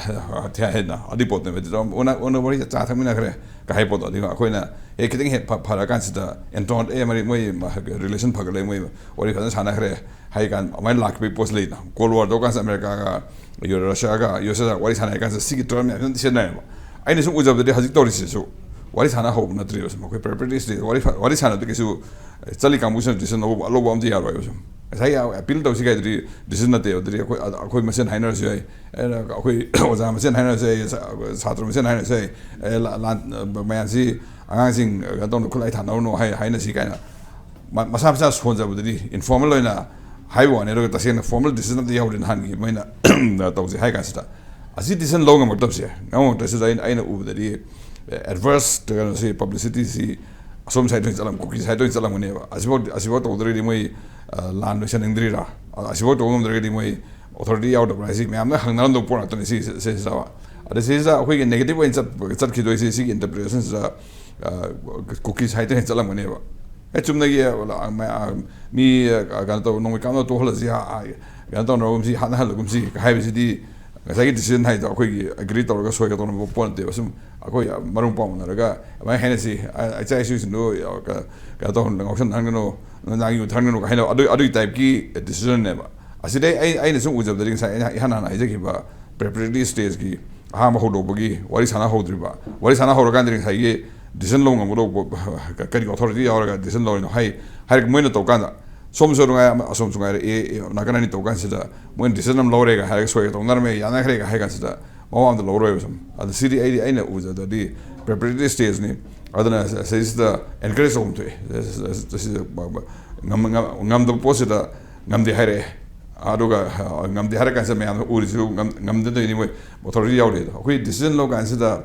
ꯍꯥꯏꯅ ꯑꯗꯨꯏ ꯄꯣꯠꯇꯨꯅꯦꯕ꯫ ꯗꯤꯇꯣꯟ ꯎꯅ ꯎꯅ ꯋꯥꯔꯤ ꯆꯥ ꯊꯛꯃꯤꯟꯅꯈ꯭ꯔꯦ ꯀ ꯍꯥꯏ ꯄꯣꯠꯇꯣ꯫ ꯑꯗꯨꯒ ꯑꯩꯈꯣꯏꯅ ꯍꯦꯛ ꯈꯤꯇꯪ ꯍꯦꯛ ꯐ- ꯐꯔꯀꯥꯟꯁꯤꯗ ꯑꯦꯟꯇꯣꯟ ꯑꯦ ꯃꯔꯤ ꯃꯣꯏ ꯔꯤꯂꯦꯁꯟ ꯐꯒꯠꯂꯦ, ꯃꯣꯏ ꯋꯥꯔꯤ ꯐꯖꯅ ꯁꯥꯟꯅꯈ꯭ꯔꯦ ꯍꯥꯏ ꯀꯥꯟ ꯑꯗꯨꯃꯥꯏꯅ ꯂꯥꯛꯈꯤꯕꯒꯤ ꯄꯣꯠꯁꯤ ꯂꯩꯅ꯫ ꯀꯣꯜ ꯋꯥꯔ ꯇꯧꯔ ꯀꯥꯟꯁꯤꯗ ꯑꯃꯦꯔꯤꯀꯥꯒ ꯌꯨ- ꯔꯁꯤꯌꯥꯒ ꯌꯨ ꯑꯦꯁ ꯑꯦꯁ ꯋꯥꯔꯤ ꯁꯥꯟꯅꯔ ꯀꯥꯟꯁꯤꯗ ꯁꯤꯒꯤ ꯇꯔꯝ ꯃꯌꯥꯝ ꯑꯗꯨꯝ ꯁꯤꯖꯤꯟꯅꯔꯦꯕ꯫ ꯑꯩꯅ ꯁꯨꯝ ꯎꯖꯕꯗꯗꯤ ꯍꯧꯖꯤꯛ ꯇꯧꯔꯤꯁꯤꯁꯨ ꯋꯥꯔꯤ ꯁꯥꯟꯅ ꯍꯧꯕ ꯅꯠꯇ꯭ꯔꯤꯕ꯫ ꯁꯨꯝ ꯑꯩꯈꯣꯏ ꯄ꯭ꯔꯤꯄꯦꯔꯦꯇꯔꯤ ꯁ꯭ꯇꯦꯖ ꯋꯥꯔꯤ ꯐ- ꯋꯥꯔꯤ ꯁꯥꯟꯅꯕꯗ ꯀꯩꯁꯨ ꯆꯠꯂꯤ ꯀꯥꯡꯕꯨꯁꯤꯅ ꯗꯤꯁꯤꯖꯟ ꯂꯧꯕ ꯂꯧꯕ ꯑꯝꯇ ꯌꯥꯔꯣꯏꯕ꯫ ꯁꯨꯝ ꯉꯁꯥꯏ ꯑꯄꯤꯜ ꯇꯧꯁꯤ ꯀꯥꯏꯗꯨꯗꯤ ꯗꯤꯁꯤꯖꯟ ꯅꯠꯇꯦꯕ꯫ ꯑꯗꯨꯗꯤ ꯑꯩꯈꯣꯏ ꯑꯩꯈꯣꯏ ꯃꯁꯦꯟ ꯍꯥꯏꯅꯔꯁꯨ ꯌꯥꯏ, ꯑꯩꯅ ꯑꯩꯈꯣꯏ ꯑꯣꯖꯥ ꯃꯁꯦꯟ ꯍꯥꯏꯅꯔꯁꯨ ꯌꯥꯏ, ꯁꯥ- ꯁꯥꯇ꯭ꯔ ꯃꯁꯦꯟ ꯍꯥꯏꯅꯔꯁꯨ ꯌꯥꯏ, ꯑꯦ, ꯂꯥ- ꯂꯥꯟ- ꯃꯌꯥꯝꯁꯤ ꯑꯉꯥꯡꯁꯤꯡ ꯀꯩꯅꯣ ꯇꯧꯅ ꯈꯨꯠꯂꯥꯏ ꯊꯥꯅꯔꯨꯅꯨ ꯍꯥꯏ ꯍꯥꯏꯅꯁꯤ ꯀꯥꯏꯅ ꯃ- ꯃꯁꯥ ꯃꯁꯥ ꯁꯣꯟꯖꯕꯗꯗꯤ ꯏꯟꯐꯣꯔꯃꯦꯜ ꯑꯣꯏꯅ ꯍꯥꯏꯕ ꯋꯥꯅꯤ꯫ ꯑꯗꯨꯒ ꯇꯁꯦꯡꯅ ꯐꯣꯔꯃꯦꯜ ꯗꯤꯁꯤꯖꯟ ꯑꯝꯇ ꯌꯥꯎꯗꯦ ꯅꯍꯥꯟꯒꯤ ꯃꯣꯏꯅ ꯇꯧꯁꯦ ꯍꯥꯏ ꯀꯥꯟꯁꯤꯗ꯫ ꯑꯁꯤ ꯗꯤꯁꯤꯖꯟ ꯂꯧ ꯉꯝꯃꯛꯇꯕꯁꯦ, ꯉꯝꯃꯛꯇ꯭ꯔꯁꯤꯗ ꯑꯩꯅ ꯑꯩꯅ ꯎꯕꯗꯗꯤ ꯑꯦꯗꯚꯔꯁ ꯀꯩꯅꯣꯁꯤ, ꯄꯕ꯭ꯂꯤꯁꯤꯇꯤꯁꯤ ꯑꯁꯣꯝ ꯁꯥꯏꯠꯇ ꯑꯣꯏꯅ ꯆꯠꯂꯝ ꯀꯨꯀꯤ ꯁꯥꯏꯠꯇ ꯑꯣꯏꯅ ꯆꯠꯂꯝꯒꯅꯦꯕ꯫ ꯑꯁꯤꯐꯥꯎ ꯑꯁꯤꯐꯥꯎ ꯇꯧꯗ꯭ꯔꯒꯗꯤ ꯃꯣꯏ ꯑ, ꯂꯥꯟ ꯂꯣꯏꯁꯟꯅꯤꯡꯗ꯭ꯔꯤꯔꯥ? ꯑ, ꯑꯁꯤꯐꯥꯎ ꯇꯧꯕ ꯉꯝꯗ꯭ꯔꯒꯗꯤ ꯃꯣꯏ ꯑꯣꯊꯣꯔꯤꯇꯤ ꯌꯥꯎꯗꯕ꯭ꯔꯥ ꯍꯥꯏꯁꯤ ꯃꯌꯥꯝꯅ ꯍꯪꯅꯔꯝꯗꯧꯕ ꯄꯣꯠ ꯉꯥꯛꯇꯅꯤ꯫ ꯁꯤ ꯁꯤꯁꯤꯗ ꯑꯗ ꯁꯤꯁꯤꯗ ꯑꯩꯈꯣꯏꯒꯤ ꯅꯦꯒꯦꯇꯤꯚ ꯑꯣꯏꯅ ꯆꯠ- ꯆꯠꯈꯤꯗꯣꯏꯁꯤ ꯁꯤꯒꯤ ꯏꯟꯇꯔꯄ꯭ꯔꯤꯇꯦꯁꯟꯁꯤꯗ ꯀꯨꯀꯤ ꯁꯥꯏꯠꯇ ꯍꯦꯟꯅ ꯆꯠꯂꯝꯒꯅꯦꯕ꯫ ꯑꯦ, ꯆꯨꯝꯅꯒꯤ ꯑ, ꯃꯌꯥꯝ- ꯃꯤ ꯑ, ꯀꯩꯅꯣ ꯇꯧꯕ ꯅꯣꯡꯃꯩ ꯀꯥꯞꯅ ꯇꯣꯛꯍꯜꯂꯁꯤ, ꯑ, ꯑ, ꯀꯩꯅꯣ ꯇꯧꯅꯔꯒꯨꯝꯁꯤ, ꯍꯥꯠꯅꯍꯜꯂꯒꯨꯝꯁꯤ ꯍꯥꯏꯕꯁꯤꯗꯤ ꯉꯁꯥꯏꯒꯤ ꯗꯤꯁꯤꯖꯟ ꯍꯥꯏꯗꯣ ꯑꯩꯈꯣꯏꯒꯤ ꯑꯦꯒ꯭ꯔꯤ ꯇꯧꯔꯒ ꯁꯣꯏꯒ ꯇꯧꯅꯕ ꯄꯣꯠ ꯅꯠꯇꯦꯕ꯫ ꯁꯨꯝ ꯑꯩꯈꯣꯏ ꯃꯔꯨꯞ ꯃꯄꯥꯡ ꯎꯅꯔꯒ ꯑꯗꯨꯃꯥꯏꯅ ꯍꯥꯏꯅꯁꯤ, ꯑ, ꯏꯆꯥ ꯏꯁꯨꯁꯤꯡꯗꯣ, ꯑ, ꯀ- ꯀꯩꯅꯣ ꯇꯧꯍꯟ ꯉꯥꯎꯁꯟꯍꯟꯒꯅꯨ, ꯅꯨꯡꯗꯥꯡ ꯌꯨ ꯊꯛꯍꯟꯒꯅꯨ ꯍꯥꯏꯅꯕ ꯑꯗꯨ ꯑꯗꯨꯒꯤ ꯇꯥꯏꯞꯀꯤ ꯗꯤꯁꯤꯖꯟꯅꯦꯕ꯫ ꯑꯁꯤꯗꯩ ꯑꯩ ꯑꯩꯅ ꯁꯨꯝ ꯎꯖꯕꯗꯗꯤ ꯉꯁꯥꯏ ꯑꯩꯅ ꯏꯍꯥꯟ ꯍꯥꯟꯅ ꯍꯥꯏꯖꯈꯤꯕ ꯄ꯭ꯔꯤꯄꯦꯔꯦꯇꯔꯤ ꯁ꯭ꯇꯦꯖꯀꯤ ꯑꯍꯥꯟꯕ ꯍꯧꯗꯣꯛꯄꯒꯤ ꯋꯥꯔꯤ ꯁꯥꯟꯅ ꯍꯧꯗ꯭ꯔꯤꯕ, ꯋꯥꯔꯤ ꯁꯥꯟꯅ ꯍꯧꯔꯀꯥꯟꯗꯗꯤ ꯉꯁꯥꯏꯒꯤ ꯗꯤꯁꯤꯖꯟ ꯂꯧ ꯉꯝꯒꯗꯧꯕ ꯀꯔꯤ ꯑꯣꯊꯣꯔꯤꯇꯤ ꯌꯥꯎꯔꯒ ꯗꯤꯁꯤꯖꯟ ꯂꯧꯔꯤꯅꯣ ꯍꯥꯏ ꯍꯥꯏꯔꯒ ꯃꯣꯏꯅ ꯇꯧꯀꯥꯟꯗ ꯁꯣꯝꯁꯨ ꯅꯨꯡꯉꯥꯏ, ꯑꯃ- ꯑꯁꯣꯝꯁꯨ ꯅꯨꯡꯉꯥꯏꯔꯦ, ꯑꯦ ꯑꯦ ꯅꯥꯀꯟ ꯑꯅꯤ ꯇꯧꯀꯥꯟꯁꯤꯗ ꯃꯣꯏꯅ ꯗꯤꯁꯤꯖꯟ ꯑꯃ ꯂꯧꯔꯦꯒ ꯍꯥꯏꯔꯒ ꯁꯣꯏꯒ ꯇꯧꯅꯔꯝꯃꯦ, ꯌꯥꯅꯈ꯭ꯔꯦꯒ ꯍꯥꯏ ꯀꯥꯟꯁꯤꯗ ꯃꯋꯥ ꯑꯝꯇ ꯂꯧꯔꯣꯏꯕ꯫ ꯁꯨꯝ ꯑꯗꯨ ꯁꯤꯗꯤ ꯑꯩꯗꯤ ꯑꯩꯅ ꯎꯖꯗꯗꯤ ꯄ꯭ꯔꯤꯄꯦꯔꯦꯇꯔꯤ ꯁ꯭ꯇꯦꯖꯅꯤ꯫ ꯑꯗꯨꯅ ꯁꯤꯗꯩꯁꯤꯗ encourage ꯇꯧꯐꯝ ꯊꯣꯛꯑꯦ꯫ ꯁꯤꯗ ꯉꯝ-, ꯉꯝ-, ꯉꯝꯗꯕ ꯄꯣꯠꯁꯤꯗ ꯉꯝꯗꯦ ꯍꯥꯏꯔꯛꯑꯦ꯫ ꯑꯗꯨꯒ, ꯑ, ꯉꯝꯗꯦ ꯍꯥꯏꯔ ꯀꯥꯟꯁꯤꯗ ꯃꯌꯥꯝꯅ ꯎꯔꯤꯁꯤꯁꯨ ꯉꯝ-, ꯉꯝꯗꯗꯣꯏꯅꯤ, ꯃꯣꯏ authority ꯌꯥꯎꯗꯦ꯫ ꯑꯗꯣ ꯑꯩꯈꯣꯏ decision ꯂꯧ ꯀꯥꯟꯁꯤꯗ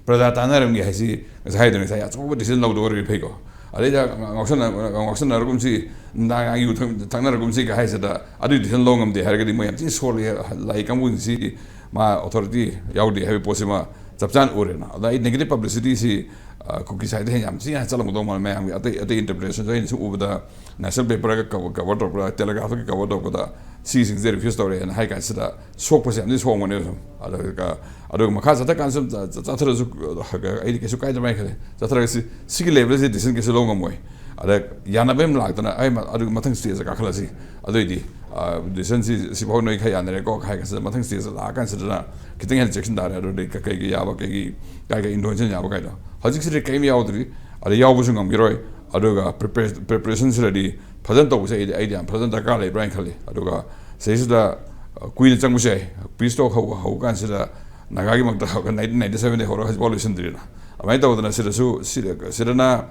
ꯄ꯭ꯔꯖꯥ ꯇꯥꯟꯅꯔꯝꯒꯦ ꯍꯥꯏꯁꯤ ꯉꯁꯥꯏ ꯍꯥꯏꯗꯣ, ꯉꯁꯥꯏ ꯑꯆꯧꯕ decision ꯂꯧꯗ ꯑꯣꯏꯔꯗꯤ ꯐꯩꯀꯣ꯫ ꯑꯗꯩꯗ ꯉꯥꯎꯁꯟꯅ-, ꯉꯥꯎꯁꯟꯅꯔꯒꯨꯝꯁꯤ, ꯅꯨꯡꯗꯥꯡ ꯌꯨ ꯊꯛ-, ꯊꯛꯅꯔꯒꯨꯝꯁꯤ ꯀꯥꯏ ꯍꯥꯏꯁꯤꯗ ꯑꯗꯨꯒꯤ decision ꯂꯧ ꯉꯝꯗꯦ ꯍꯥꯏꯔꯒꯗꯤ ꯃꯣꯏ ꯌꯥꯝ ꯊꯤꯅ ꯁꯣꯜꯂꯤ꯫ ꯂꯥꯏ ꯀꯥꯡꯕꯨꯁꯤ ꯃꯥ authority ꯌꯥꯎꯗꯦ ꯍꯥꯏꯕ ꯄꯣꯠꯁꯤꯃ ꯆꯞ ꯆꯥꯅ ꯎꯔꯦꯅ꯫ ꯑꯗ ꯑꯩ negative publicity ꯁꯤ, ꯑ, ꯀꯨꯀꯤ side ꯍꯦꯟꯅ ꯌꯥꯝ ꯊꯤꯅ ꯆꯠꯂꯝꯒꯗꯧ ꯃꯥꯜꯂꯦ꯫ ꯃꯌꯥꯝꯒꯤ ꯑꯇꯩ, ꯑꯇꯩ interpretation ꯁꯨ ꯑꯩꯅ ꯁꯨꯝ ꯎꯕꯗ national paper ꯒ cover, cover ꯇꯧꯔꯛꯄꯗ, Telegraph ꯀꯤ cover ꯇꯧꯔꯛꯄꯗ ꯁꯤꯁꯤꯡꯁꯦ refuse ꯇꯧꯔꯦꯅ ꯍꯥꯏ ꯀꯥꯟꯁꯤꯗ ꯁꯣꯛꯄꯁꯦ ꯌꯥꯝ ꯊꯤꯅ ꯁꯣꯛꯑꯝꯒꯅꯦꯕ ꯁꯨꯝ꯫ ꯑꯗꯨꯒ, ꯑꯗꯨꯒ ꯃꯈꯥ ꯆꯠꯊ ꯀꯥꯟꯗ ꯁꯨꯝ ꯆ-, ꯆ-, ꯆꯠꯊꯔꯁꯨ, ꯑ, ꯑꯩꯗꯤ ꯀꯩꯁꯨ ꯀꯥꯏꯗꯕ꯭ꯔꯥ ꯍꯥꯏꯅ ꯈꯜꯂꯦ꯫ ꯆꯠꯊꯔꯒ ꯁꯤ, ꯁꯤꯒꯤ level ꯁꯤ decision ꯀꯩꯁꯨ ꯂꯧ ꯉꯝꯃꯣꯏ꯫ ꯑꯗ ꯌꯥꯅꯕ ꯑꯃ ꯂꯥꯛꯇꯅ ꯑꯩ ꯃ-, ꯑꯗꯨꯒꯤ ꯃꯊꯪ stage ꯇ ꯀꯥꯈꯠꯂꯁꯤ꯫ ꯑꯗꯨꯑꯣꯏꯗꯤ, ꯑ, decision ꯁꯤ ꯁꯤꯐꯥꯎ ꯅꯣꯏ ꯈꯔ ꯌꯥꯅꯔꯦꯀꯣ ꯍꯥꯏ ꯀꯥꯟꯁꯤꯗ ꯃꯊꯪ stage ꯇ ꯂꯥꯛꯑ ꯀꯥꯟꯁꯤꯗꯅ ꯈꯤꯇꯪ ꯍꯦꯟꯅ ꯆꯦꯛꯁꯤꯟ ꯇꯥꯔꯦ꯫ ꯑꯗꯨꯗꯤ ꯀ-, ꯀꯩꯒꯤ ꯌꯥꯕ, ꯀꯩꯒꯤ, ꯀꯥꯏ ꯀꯥꯏ intervention ꯌꯥꯕ ꯀꯥꯏꯗꯣ꯫ ꯍꯧꯖꯤꯛꯁꯤꯗꯤ ꯀꯔꯤꯝ ꯌꯥꯎꯗ꯭ꯔꯤ꯫ ꯑꯗ ꯌꯥꯎꯕꯁꯨ ꯉꯝꯈꯤꯔꯣꯏ꯫ ꯑꯗꯨꯒ prepare-, preparation ꯁꯤꯗꯗꯤ ꯐꯖꯅ ꯇꯧꯕꯁꯦ ꯑꯩꯗꯤ, ꯑꯩꯗꯤ ꯌꯥꯝ ꯐꯖꯅ ꯗꯔꯀꯥꯔ ꯂꯩꯕ꯭ꯔꯥ ꯍꯥꯏꯅ ꯈꯜꯂꯤ꯫ ꯑꯗꯨꯒ ꯁꯤꯗꯩꯁꯤꯗ, ꯑ, ꯀꯨꯏꯅ ꯆꯪꯕꯁꯨ ꯌꯥꯏ꯫ Peace talk ꯍꯧ-, ꯍꯧꯕ ꯀꯥꯟꯁꯤꯗ ꯅꯥꯒꯥꯒꯤꯃꯛꯇ nineteen ninety seven ꯗꯒꯤ ꯍꯧꯔꯒ ꯍꯧꯖꯤꯛꯐꯥꯎ ꯂꯣꯏꯁꯤꯟꯗ꯭ꯔꯤꯅ꯫ ꯑꯗꯨꯃꯥꯏꯅ ꯇꯧꯗꯅ ꯁꯤꯗꯁꯨ, ꯁꯤꯗ, ꯁꯤꯗꯅ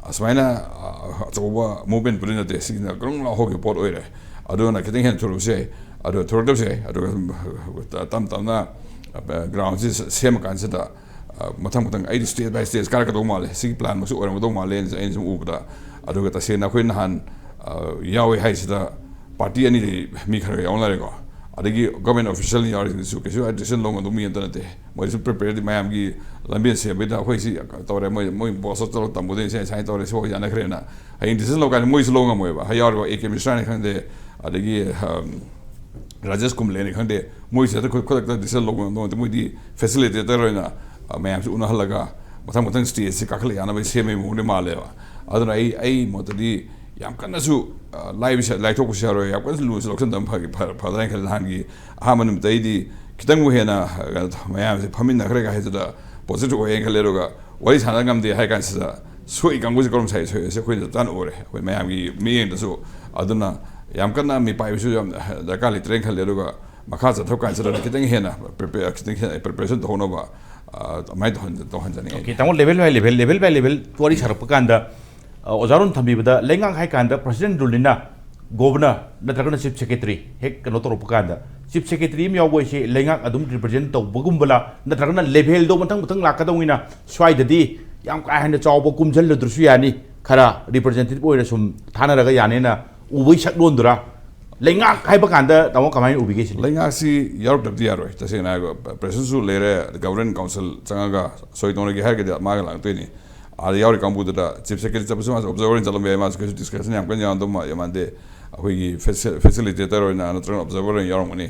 ꯑꯁꯨꯃꯥꯏꯅ, ꯑ, ꯑꯆꯧꯕ movement ꯄꯨꯗꯤ ꯅꯠꯇꯦ꯫ ꯁꯤꯒꯤꯅ ꯒ꯭ꯔꯨꯡ ꯂꯥꯎ ꯍꯧꯈꯤꯕ ꯄꯣꯠ ꯑꯣꯏꯔꯦ꯫ ꯑꯗꯨꯅ ꯈꯤꯇꯪ ꯍꯦꯟꯅ ꯊꯨꯔꯛꯄꯁꯨ ꯌꯥꯏ꯫ ꯑꯗꯨ ꯊꯨꯔꯛꯇꯕꯁꯨ ꯌꯥꯏ꯫ ꯑꯗꯨꯒ ꯇꯞ ꯇꯞꯅ, ꯑ, ground ꯁꯤ ꯁꯦꯝꯃ ꯀꯥꯟꯁꯤꯗ, ꯑ, ꯃꯊꯪ ꯃꯊꯪ ꯑꯩꯗꯤ stage by stage ꯀꯥꯔꯛꯀꯗꯧ ꯃꯥꯜꯂꯦ꯫ ꯁꯤꯒꯤ plan ꯃꯛꯁꯨ ꯑꯣꯏꯔꯝꯒꯗꯧ ꯃꯥꯜꯂꯦ ꯑꯩꯅ ꯁꯨꯝ ꯎꯕꯗ꯫ ꯑꯗꯨꯒ ꯇꯁꯦꯡꯅ ꯑꯩꯈꯣꯏ ꯅꯍꯥꯟ, ꯑ, ꯌꯥꯎꯋꯦ ꯍꯥꯏꯁꯤꯗ party ꯑꯅꯤꯗꯤ ꯃꯤ ꯈꯔ ꯌꯥꯎꯅꯔꯦꯀꯣ꯫ ꯑꯗꯒꯤ government official ꯌꯥꯎꯔꯤꯁꯤꯡꯁꯤꯁꯨ ꯀꯩꯁꯨ decision ꯂꯧ ꯉꯝꯗꯧ ꯃꯤ ꯑꯝꯇ ꯅꯠꯇꯦ꯫ ꯃꯣꯏꯁꯨ prepare ꯗꯤ ꯃꯌꯥꯝꯒꯤ ꯂꯝꯕꯦꯟ ꯁꯦꯝꯕꯩꯗ ꯑꯩꯈꯣꯏ ꯁꯤ ꯇꯧꯔꯦ, ꯃꯣꯏ, ꯃꯣꯏ boss ꯇꯧꯔ ꯇꯝꯕꯗꯩ ꯁꯤ ꯁꯨꯃꯥꯏꯅ ꯇꯧꯔꯦ, ꯁꯤ ꯌꯥꯅꯈ꯭ꯔꯦꯅ꯫ ꯍꯌꯦꯡ decision ꯂꯧ ꯀꯥꯟꯗ ꯃꯣꯏꯁꯨ ꯂꯧ ꯉꯝꯃꯣꯏꯕ꯫ ꯍꯥꯏ ꯌꯥꯎꯔꯤꯕ ꯑꯦ ꯀꯦ ꯃꯤꯁ꯭ꯔꯥꯅꯤ ꯈꯪꯗꯦ, ꯑꯗꯒꯤ, ꯑꯝ, ꯔꯥꯖꯦꯁ ꯀꯨꯝꯕ꯭ꯂꯦꯅꯤ ꯈꯪꯗꯦ, ꯃꯣꯏꯁꯦ ꯍꯦꯛꯇ ꯈꯨ-, ꯈꯨꯗꯛꯇ decision ꯂꯧꯕ ꯉꯝꯗꯧ ꯅꯠꯇꯦ꯫ ꯃꯣꯏꯗꯤ facilitator ꯑꯣꯏꯅ, ꯑ, ꯃꯌꯥꯝꯁꯦ ꯎꯅꯍꯜꯂꯒ ꯃꯊꯪ ꯃꯊꯪ stage ꯁꯦ ꯀꯥꯈꯠꯂ ꯌꯥꯅꯕ ꯁꯦꯝꯕꯒꯤ ꯃꯑꯣꯡꯗꯤ ꯃꯥꯜꯂꯦꯕ꯫ ꯑꯗꯨꯅ ꯑꯩ, ꯑꯩ ꯃꯣꯠꯇꯗꯤ ꯌꯥꯝ ꯀꯟꯅꯁꯨ, ꯑ, ꯂꯥꯏꯕꯁꯤ-, ꯂꯥꯏꯊꯣꯛꯄꯁꯨ ꯌꯥꯔꯣꯏ, ꯌꯥꯝ ꯀꯟꯅꯁꯨ ꯂꯨꯅꯁꯨ ꯂꯧꯁꯤꯟꯗꯕ ꯐꯒꯤ-, ꯐ-, ꯐꯗ꯭ꯔꯥ ꯍꯥꯏꯅ ꯈꯜꯂꯤ꯫ ꯅꯍꯥꯟꯒꯤ ꯑꯍꯥꯟꯕ ꯅꯨꯃꯤꯠꯇ ꯑꯩꯗꯤ ꯈꯤꯇꯪꯕꯨ ꯍꯦꯟꯅ, ꯑ, ꯃꯌꯥꯝꯁꯦ ꯐꯝꯃꯤꯟꯅꯈ꯭ꯔꯦ ꯍꯥꯏꯗꯨꯗ positive ꯑꯣꯏꯌꯦꯅ ꯈꯜꯂꯦ꯫ ꯑꯗꯨꯒ ꯋꯥꯔꯤ ꯁꯥꯟꯅ ꯉꯝꯗꯦ ꯍꯥꯏ ꯀꯥꯟꯁꯤꯗ ꯁꯣꯛꯏ ꯀꯥꯡꯕꯨꯁꯦ ꯀꯔꯝ ꯁꯥꯏ ꯁꯣꯛꯏꯁꯦ ꯑꯩꯈꯣꯏꯅ ꯆꯞ ꯆꯥꯅ ꯎꯔꯦ, ꯑꯩꯈꯣꯏ ꯃꯌꯥꯝꯒꯤ ꯃꯤꯠꯌꯦꯡꯗꯁꯨ꯫ ꯑꯗꯨꯅ ꯌꯥꯝ ꯀꯟꯅ ꯃꯤꯄꯥꯏꯕꯁꯨ ꯌꯥꯝ ꯗꯔꯀꯥꯔ ꯂꯩꯇ꯭ꯔꯦꯅ ꯈꯜꯂꯦ꯫ ꯑꯗꯨꯒ ꯃꯈꯥ ꯆꯠꯊꯕ ꯀꯥꯟꯁꯤꯗ ꯈꯤꯇꯪ ꯍꯦꯟꯅ prepare-, ꯈꯤꯇꯪ ꯍꯦꯟꯅ preparation ꯇꯧꯍꯧꯅꯕ, ꯑ, ꯑ, ꯑꯗꯨꯃꯥꯏꯅ ꯇꯧꯍꯟ- ꯇꯧꯍꯟꯖꯅꯤꯡꯉꯤ꯫ Okay, ꯇꯥꯃꯣ, level by level, level by level ꯋꯥꯔꯤ ꯁꯥꯔꯛꯄ ꯀꯥꯟꯗ, ꯑ, ꯑꯣꯖꯥ ꯔꯣꯟ ꯊꯝꯕꯤꯕꯗ, ꯂꯩꯉꯥꯛ ꯍꯥꯏ ꯀꯥꯟꯗ president rule ꯅꯤꯅ governor ꯅꯠꯇ꯭ꯔꯒꯅ chief secretary ꯍꯦꯛ ꯀꯩꯅꯣ ꯇꯧꯔꯛꯄ ꯀꯥꯟꯗ, chief secretary ꯑꯃ ꯌꯥꯎꯕ ꯍꯥꯏꯁꯦ ꯂꯩꯉꯥꯛ ꯑꯗꯨꯝ represent ꯇꯧꯕꯒꯨꯝꯕꯂ, ꯅꯠꯇ꯭ꯔꯒꯅ level ꯗꯣ ꯃꯊꯪ ꯃꯊꯪ ꯂꯥꯛꯀꯗꯧꯅꯤꯅ ꯁ꯭ꯋꯥꯏꯗꯗꯤ ꯌꯥꯝ ꯀꯥ ꯍꯦꯟꯅ ꯆꯥꯎꯕ ꯀꯨꯝꯁꯤꯜꯂꯗ꯭ꯔꯁꯨ ꯌꯥꯅꯤ, ꯈꯔ representative ꯑꯣꯏꯅ ꯁꯨꯝ ꯊꯥꯅꯔꯒ ꯌꯥꯅꯤꯅ ꯎꯕꯒꯤ ꯁꯛꯂꯣꯟꯗꯨꯔꯥ? ꯂꯩꯉꯥꯛ ꯍꯥꯏꯕ ꯀꯥꯟꯗ ꯇꯥꯃꯣ ꯀꯃꯥꯏꯅ ꯎꯕꯤꯒꯦ ꯁꯤꯅꯤ? ꯂꯩꯉꯥꯛꯁꯤ ꯌꯥꯎꯔꯛꯇꯕꯗꯤ ꯌꯥꯔꯣꯏ꯫ ꯇꯁꯦꯡꯅ ꯍꯥꯏꯔꯒ, president ꯁꯨ ꯂꯩꯔꯦ, governing council ꯆꯪꯉꯒ ꯁꯣꯏ ꯇꯧꯅꯒꯦ ꯍꯥꯏꯔꯒꯗꯤ ꯃꯥꯒ ꯂꯥꯛꯇꯣꯏꯅꯤ꯫ ꯑꯥꯗ ꯌꯥꯎꯔꯤ ꯀꯥꯡꯕꯨꯗꯨꯗ chief secretary ꯆꯠꯄꯁꯨ ꯃꯥꯁꯨ observer ꯑꯣꯏꯅ ꯆꯠꯂꯝꯕ ꯌꯥꯏ, ꯃꯥꯁꯨ ꯀꯩꯁꯨ discussion ꯌꯥꯝ ꯀꯟꯅ ꯌꯥꯎꯔꯝꯗꯧ ꯃꯥ-, ꯃꯥꯟꯗꯦ꯫ ꯑꯩꯈꯣꯏꯒꯤ facil- facilitator ꯑꯣꯏꯅ ꯅꯠꯇ꯭ꯔꯒꯅ observer ꯑꯣꯏꯅ ꯌꯥꯎꯔꯝꯒꯅꯤ꯫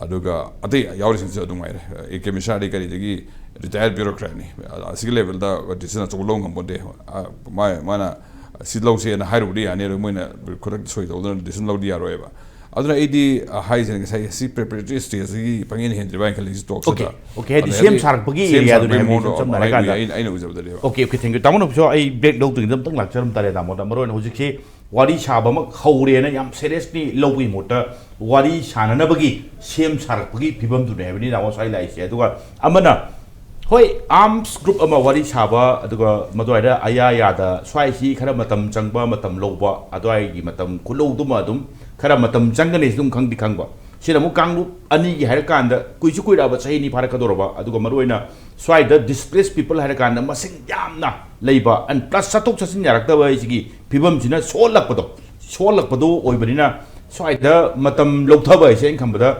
ꯑꯗꯨꯒ ꯑꯇꯩ ꯌꯥꯎꯔꯤꯁꯤꯡꯁꯨ ꯑꯗꯨꯝ ꯉꯥꯏꯔꯦ, A K ꯃꯤꯁ꯭ꯔꯥꯗꯤ ꯀꯔꯤꯗꯒꯤ retired bureaucrat ꯅꯤ꯫ ꯑꯁꯤꯒꯤ level ꯗ decision ꯑꯆꯧꯕ ꯂꯧꯕ ꯉꯝꯄꯣꯟꯇꯦ꯫ ꯑ, ꯃꯥ-, ꯃꯥꯅ ꯁꯤ ꯂꯧꯁꯦꯅ ꯍꯥꯏꯔꯨꯕꯗꯤ ꯌꯥꯅꯤ, ꯑꯗꯨ ꯃꯣꯏꯅ ꯈꯨꯗꯛꯇ ꯁꯣꯏ ꯇꯧꯗꯅ decision ꯂꯧꯗꯤ ꯌꯥꯔꯣꯏꯕ꯫ ꯑꯗꯨꯅ ꯑꯩꯗꯤ, ꯑ, ꯍꯥꯏꯁꯦ ꯉꯁꯥꯏ ꯁꯤ preparatory stage ꯁꯤꯒꯤ ꯄꯪꯍꯦꯟ ꯍꯦꯟꯗ꯭ꯔꯤꯕ ꯍꯥꯏꯅ ꯈꯜꯂꯤ, ꯁꯤ talk ꯁꯤꯗ꯫ Okay, okay, ꯍꯥꯏꯗꯤ ꯑꯗ ꯁꯦꯝ ꯍꯥꯏꯗꯤ ꯁꯥꯔꯛꯄꯒꯤ ꯁꯦꯝ area ꯗꯨꯅꯦ ꯁꯥꯔꯛꯄꯒꯤ ꯍꯥꯏꯕꯅꯤ, ꯃꯑꯣꯡꯗꯣ ꯏꯆꯝ ꯆꯝꯅ ꯑꯗꯨꯃꯥꯏꯅ ꯍꯥꯏꯔꯀꯥꯟꯗ꯫ ꯎꯏ, ꯑꯩꯅ, ꯑꯩꯅ ꯎꯖꯕꯗꯗꯤ꯫ Okay, okay, thank you. ꯇꯥꯃꯣꯅꯁꯨ ꯑꯩ break ꯂꯧꯗ꯭ꯔꯤꯉꯩꯗ ꯑꯝꯇꯪ ꯂꯥꯛꯆꯔꯝ ꯇꯥꯔꯦ, ꯇꯥꯃꯣꯗ꯫ ꯃꯔꯨ ꯑꯣꯏꯅ ꯍꯧꯖꯤꯛꯁꯤ ꯋꯥꯔꯤ ꯁꯥꯕ ꯑꯃ ꯍꯧꯔꯦꯅ ꯌꯥꯝ seriously ꯂꯧꯕꯒꯤ ꯃꯍꯨꯠꯇ, ꯋꯥꯔꯤ ꯁꯥꯅꯅꯕꯒꯤ ꯁꯦꯝ ꯁꯥꯔꯛꯄꯒꯤ ꯐꯤꯕꯝꯗꯨꯅꯦ ꯍꯥꯏꯕꯅꯤ ꯇꯥꯃꯣ ꯁ꯭ꯋꯥꯏ ꯂꯥꯛꯏꯁꯦ꯫ ꯑꯗꯨꯒ ꯑꯃꯅ, ꯍꯣꯏ, arms group ꯑꯃ ꯋꯥꯔꯤ ꯁꯥꯕ, ꯑꯗꯨꯒ ꯃꯗꯨꯋꯥꯏꯗ ꯑꯌꯥ ꯌꯥꯗ ꯁ꯭ꯋꯥꯏꯁꯤ ꯈꯔ ꯃꯇꯝ ꯆꯪꯕ, ꯃꯇꯝ ꯂꯧꯕ, ꯑꯗꯨꯋꯥꯏꯒꯤ ꯃꯇꯝ ꯈꯨꯂꯧꯗꯨꯃ ꯑꯗꯨꯝ ꯈꯔ ꯃꯇꯝ ꯆꯪꯒꯅꯤ ꯑꯗꯨꯝ ꯈꯪꯗꯤ ꯈꯪꯕ꯫ ꯁꯤꯅ ꯑꯃꯨꯛ ꯀꯥꯡꯂꯨꯞ ꯑꯅꯤꯒꯤ ꯍꯥꯏꯔꯀꯥꯟꯗ ꯀꯨꯏꯁꯨ ꯀꯨꯏꯔꯛꯑꯕ, ꯆꯍꯤ ꯑꯅꯤ ꯐꯥꯔꯛꯀꯗꯧꯔꯕ, ꯑꯗꯨꯒ ꯃꯔꯨꯑꯣꯏꯅ ꯁ꯭ꯋꯥꯏꯗ displaced people ꯍꯥꯏꯔꯀꯥꯟꯗ ꯃꯁꯤꯡ ꯌꯥꯝꯅ ꯂꯩꯕ, and plus ꯆꯠꯊꯣꯛ ꯆꯠꯁꯤꯟ ꯌꯥꯔꯛꯇꯕ ꯍꯥꯏꯁꯤꯒꯤ ꯐꯤꯕꯝꯁꯤꯅ ꯁꯣꯛꯍꯜꯂꯛꯄꯗꯣ, ꯁꯣꯛꯍꯜꯂꯛꯄꯗꯣ ꯑꯣꯏꯕꯅꯤꯅ ꯁ꯭ꯋꯥꯏꯗ ꯃꯇꯝ ꯂꯧꯊꯕ ꯍꯥꯏꯁꯦ ꯑꯩꯅ ꯈꯟꯕꯗ,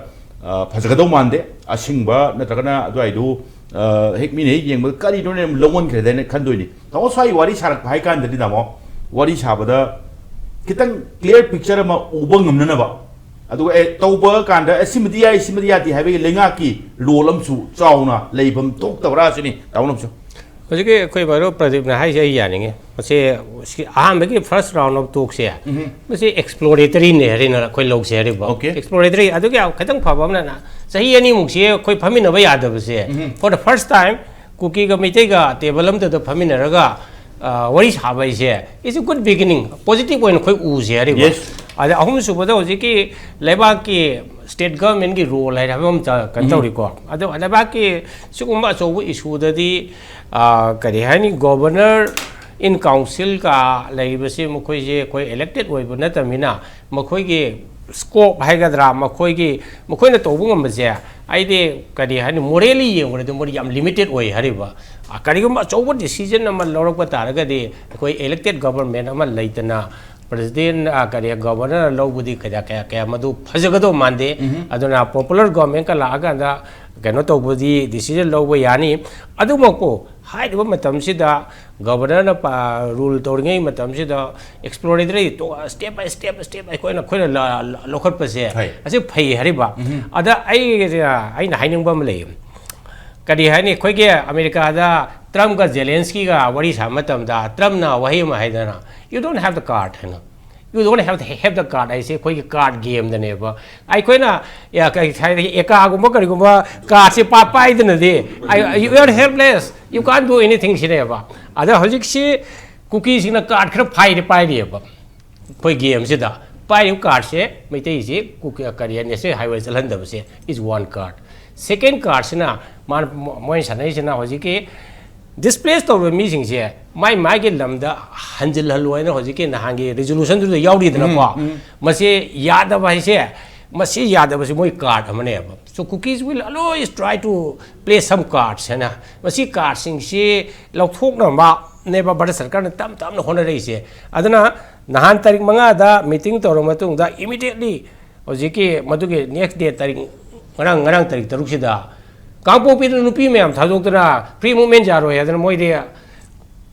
ꯑ, ꯐꯖꯒꯗꯧ ꯃꯥꯟꯗꯦ꯫ ꯑꯁꯤꯡꯕ ꯅꯠꯇ꯭ꯔꯒꯅ ꯑꯗꯨꯋꯥꯏꯗꯨ, ꯑ, ꯍꯦꯛ ꯃꯤꯅ ꯍꯦꯛ ꯌꯦꯡꯕꯗ ꯀꯔꯤꯅꯣꯅꯦ ꯂꯧꯃꯟꯈ꯭ꯔꯦꯗꯅ ꯈꯟꯗꯣꯏꯅꯤ꯫ ꯇꯥꯃꯣ, ꯁ꯭ꯋꯥꯏ ꯋꯥꯔꯤ ꯁꯥꯔꯛꯄ ꯍꯥꯏ ꯀꯥꯟꯗꯗꯤ, ꯇꯥꯃꯣ, ꯋꯥꯔꯤ ꯁꯥꯕꯗ ꯈꯤꯇꯪ clear picture ꯑꯃ ꯎꯕ ꯉꯝꯅꯅꯕ, ꯑꯗꯨꯒ, ꯑꯦ, ꯇꯧꯕ ꯀꯥꯟꯗ, ꯑꯦ, ꯁꯤꯃꯗꯤ ꯌꯥꯏ, ꯁꯤꯃꯗꯤ ꯌꯥꯗꯦ ꯍꯥꯏꯕꯒꯤ ꯂꯩꯉꯥꯛꯀꯤ role ꯑꯃꯁꯨ ꯆꯥꯎꯅ ꯂꯩꯐꯝ ꯊꯣꯛꯇꯕ꯭ꯔꯥ ꯁꯤꯅꯤ, ꯇꯥꯃꯣꯅꯁꯨ꯫ ꯍꯧꯖꯤꯛꯀꯤ ꯑꯩꯈꯣꯏ ꯚꯥꯏꯔꯣ ꯄ꯭ꯔꯗꯤꯞꯅ ꯍꯥꯏꯁꯦ ꯑꯩ ꯌꯥꯅꯤꯡꯉꯦ꯫ ꯃꯁꯤ, ꯁꯤ ꯑꯍꯥꯟꯕꯒꯤ first round of talk ꯁꯦ, ꯃꯁꯤ exploratory ꯅꯦ ꯍꯥꯏꯅ ꯑꯩꯈꯣꯏ ꯂꯧꯁꯦ ꯍꯥꯏꯔꯤꯕ꯫ Okay. Exploratory, ꯑꯗꯨꯒꯤ ꯌꯥꯝ ꯈꯤꯇꯪ ꯐꯕ ꯑꯃꯅ, ꯆꯍꯤ ꯑꯅꯤꯃꯨꯛꯁꯤ ꯑꯩꯈꯣꯏ ꯐꯝꯃꯤꯟꯅꯕ ꯌꯥꯗꯕꯁꯦ, for the first time ꯀꯨꯀꯤꯒ ꯃꯩꯇꯩꯒ table ꯑꯃꯗ ꯐꯝꯃꯤꯟꯅꯔꯒ, ꯑ, ꯋꯥꯔꯤ ꯁꯥꯕ ꯍꯥꯏꯁꯦ, it's a good beginning, positive ꯑꯣꯏꯅ ꯑꯩꯈꯣꯏ ꯎꯁꯦ ꯍꯥꯏꯔꯤꯕ꯫ Yes. ꯑꯗ ꯑꯍꯨꯝꯁꯨꯕꯗ ꯍꯧꯖꯤꯛꯀꯤ ꯂꯩꯕꯥꯛꯀꯤ ꯁ꯭ꯇꯦꯠ ꯒꯚꯔꯟꯃꯦꯟꯠꯀꯤ ꯔꯣꯜ ꯍꯥꯏꯅ ꯍꯥꯏꯕ ꯑꯃ ꯆ- ꯀꯩꯅꯣ ꯎꯝ꯫ ꯇꯧꯔꯤꯀꯣ꯫ ꯑꯗꯣ ꯂꯩꯕꯥꯛꯀꯤ ꯁꯤꯒꯨꯝꯕ ꯑꯆꯧꯕ ꯏꯁꯨꯗꯗꯤ, ꯑ, ꯀꯔꯤ ꯍꯥꯏꯅꯤ, ꯒꯣꯕꯔꯅꯔ ꯏꯟ ꯀꯥꯎꯟꯁꯤꯜꯒ ꯂꯩꯔꯤꯕꯁꯤ ꯃꯈꯣꯏꯁꯦ ꯑꯩꯈꯣꯏ ꯏꯂꯦꯛꯇꯦꯠ ꯑꯣꯏꯕ ꯅꯠꯇꯕꯅꯤꯅ, ꯃꯈꯣꯏꯒꯤ ꯁ꯭ꯀꯣꯞ ꯍꯥꯏꯒꯗ꯭ꯔꯥ, ꯃꯈꯣꯏꯒꯤ, ꯃꯈꯣꯏꯅ ꯇꯧꯕ ꯉꯝꯕꯁꯦ, ꯑꯩꯗꯤ ꯀꯔꯤ ꯍꯥꯏꯅꯤ, ꯃꯣꯔꯦꯂꯤ ꯌꯦꯡꯕꯗꯗꯤ ꯃꯣꯏꯗꯤ ꯌꯥꯝ ꯂꯤꯃꯤꯇꯦꯠ ꯑꯣꯏ ꯍꯥꯏꯔꯤꯕ꯫ ꯑ, ꯀꯔꯤꯒꯨꯝꯕ ꯑꯆꯧꯕ ꯗꯤꯁꯤꯖꯟ ꯑꯃ ꯂꯧꯔꯛꯄ ꯇꯥꯔꯒꯗꯤ, ꯑꯩꯈꯣꯏ ꯏꯂꯦꯛꯇꯦꯠ ꯒꯚꯔꯟꯃꯦꯟꯠ ꯑꯃ ꯂꯩꯇꯅ ꯄ꯭ꯔꯦꯁꯤꯗꯦꯟꯠ, ꯑ, ꯀꯔꯤ, ꯒꯚꯔꯅꯔ ꯂꯧꯕꯗꯤ ꯀꯌꯥ, ꯀꯌꯥ, ꯀꯌꯥ ꯃꯗꯨ ꯐꯖꯒꯗꯧ ꯃꯥꯟꯗꯦ꯫ ꯎꯝꯍꯨꯝ꯫ ꯑꯗꯨꯅ ꯄꯣꯄꯨꯂꯔ ꯒꯚꯔꯟꯃꯦꯟꯠꯀ ꯂꯥꯛꯑꯀꯥꯟꯗ ꯀꯩꯅꯣ ꯇꯧꯕꯗꯤ, ꯗꯤꯁꯤꯖꯟ ꯂꯧꯕ ꯌꯥꯅꯤ꯫ ꯑꯗꯨꯃꯛꯄꯨ ꯍꯥꯏꯔꯤꯕ ꯃꯇꯝꯁꯤꯗ ꯒꯚꯔꯅꯔꯅ ꯄ-, ꯔꯨꯜ ꯇꯧꯔꯤꯉꯩ ꯃꯇꯝꯁꯤꯗ ꯑꯦꯛꯁꯄ꯭ꯂꯣꯔꯦꯇꯔꯤ ꯇꯣ-, step by step, step ꯑꯩꯈꯣꯏꯅ, ꯑꯩꯈꯣꯏꯅ ꯂ-, ꯂ-, ꯂꯧꯈꯠꯄꯁꯦ, ꯍꯣꯏ꯫ ꯑꯁꯤ ꯐꯩ ꯍꯥꯏꯔꯤꯕ꯫ ꯎꯝꯍꯨꯝ꯫ ꯑꯗ ꯑꯩ, ꯑꯩꯅ ꯍꯥꯏꯅꯤꯡꯕ ꯑꯃ ꯂꯩ꯫ ꯀꯔꯤ ꯍꯥꯏꯅꯤ, ꯑꯩꯈꯣꯏꯒꯤ ꯑꯃꯦꯔꯤꯀꯥꯗ ꯇ꯭ꯔꯝꯞꯀ ꯖꯦꯂꯦꯟꯁꯀꯤꯒ ꯋꯥꯔꯤ ꯁꯥꯕ ꯃꯇꯝꯗ ꯇ꯭ꯔꯝꯞꯅ ꯋꯥꯍꯩ ꯑꯃ ꯍꯥꯏꯗꯅ, "You don't have the card" ꯍꯥꯏꯅ꯫ "You don't have the, have the card" ꯍꯥꯏꯁꯦ ꯑꯩꯈꯣꯏꯒꯤ ꯀꯥꯔꯠ ꯒꯦꯝꯗꯅꯦꯕ꯫ ꯑꯩꯈꯣꯏꯅ, ꯌꯥ, ꯀꯩ ꯍꯥꯏꯔꯒꯦ, ꯑꯦꯀꯥꯒꯨꯝꯕ ꯀꯔꯤꯒꯨꯝꯕ ꯀꯥꯔꯠꯁꯦ ꯄꯥ-, ꯄꯥꯏꯗꯅꯗꯤ, "I, you are helpless, you can't do anything" ꯁꯤꯅꯦꯕ꯫ ꯑꯗ ꯍꯧꯖꯤꯛꯁꯤ ꯀꯨꯀꯤꯁꯤꯡꯅ ꯀꯥꯔꯠ ꯈꯔ ꯐꯥꯏꯔꯦ ꯄꯥꯏꯔꯤꯑꯕ꯫ ꯑꯩꯈꯣꯏ ꯒꯦꯝꯁꯤꯗ ꯄꯥꯏꯔꯤꯕ ꯀꯥꯔꯠꯁꯦ, ꯃꯩꯇꯩꯁꯤ ꯀꯨꯀꯤ-, ꯀꯔꯤ, ꯅꯦꯁꯅꯦꯜ ꯍꯥꯏꯋꯦ ꯆꯠꯍꯟꯗꯕꯁꯦ is one card꯫ ꯁꯦꯀꯦꯟ ꯀꯥꯔꯠꯁꯤꯅ ꯃꯥꯅ, ꯃꯣꯏꯅ ꯁꯥꯟꯅꯔꯤꯁꯤꯅ ꯍꯧꯖꯤꯛꯀꯤ ꯗꯤꯁꯄ꯭ꯂꯦꯁ ꯇꯧꯔꯕ ꯃꯤꯁꯤꯡꯁꯦ ꯃꯥꯏ ꯃꯥꯏꯒꯤ ꯂꯝꯗ ꯍꯟꯖꯤꯜꯍꯜꯂꯣ ꯍꯥꯏꯅ ꯍꯧꯖꯤꯛꯀꯤ ꯅꯍꯥꯟꯒꯤ ꯔꯤꯖꯣꯂꯨꯁꯟꯗꯨꯗ ꯌꯥꯎꯔꯤꯗꯅꯀꯣ꯫ ꯎꯝ, ꯎꯝ꯫ ꯃꯁꯤ ꯌꯥꯗꯕ ꯍꯥꯏꯁꯦ, ꯃꯁꯤ ꯌꯥꯗꯕꯁꯤ ꯃꯣꯏ ꯀꯥꯔꯠ ꯑꯃꯅꯦꯕ꯫ So cookies will always try to play some cards ꯍꯥꯏꯅ, ꯃꯁꯤ ꯀꯥꯔꯠꯁꯤꯡꯁꯤ ꯂꯧꯊꯣꯛꯅꯕꯅꯦꯕ ꯚꯥꯔꯠ ꯁꯔꯀꯥꯔꯅ ꯇꯞ ꯇꯞꯅ ꯍꯣꯠꯅꯔꯛꯏꯁꯦ꯫ ꯑꯗꯨꯅ ꯅꯍꯥꯟ ꯇꯥꯔꯤꯛ ꯃꯉꯥꯗ ꯃꯤꯇꯤꯡ ꯇꯧꯔꯕ ꯃꯇꯨꯡꯗ, ꯏꯃꯤꯗꯤꯌꯦꯠꯂꯤ ꯍꯧꯖꯤꯛꯀꯤ ꯃꯗꯨꯒꯤ ꯅꯦꯛꯁ ꯗꯦ ꯇꯥꯔꯤꯛ, ꯉꯔꯥꯡ, ꯉꯔꯥꯡ ꯇꯥꯔꯤꯛ ꯇꯔꯨꯛꯁꯤꯗ ꯀꯥꯡꯄꯣꯛꯄꯤꯗ ꯅꯨꯄꯤ ꯃꯌꯥꯝ ꯊꯥꯗꯣꯛꯇꯅ ꯐ꯭ꯔꯤ ꯃꯨꯚꯃꯦꯟ ꯌꯥꯔꯣꯏ ꯍꯥꯏꯗꯅ, ꯃꯣꯏꯗꯤ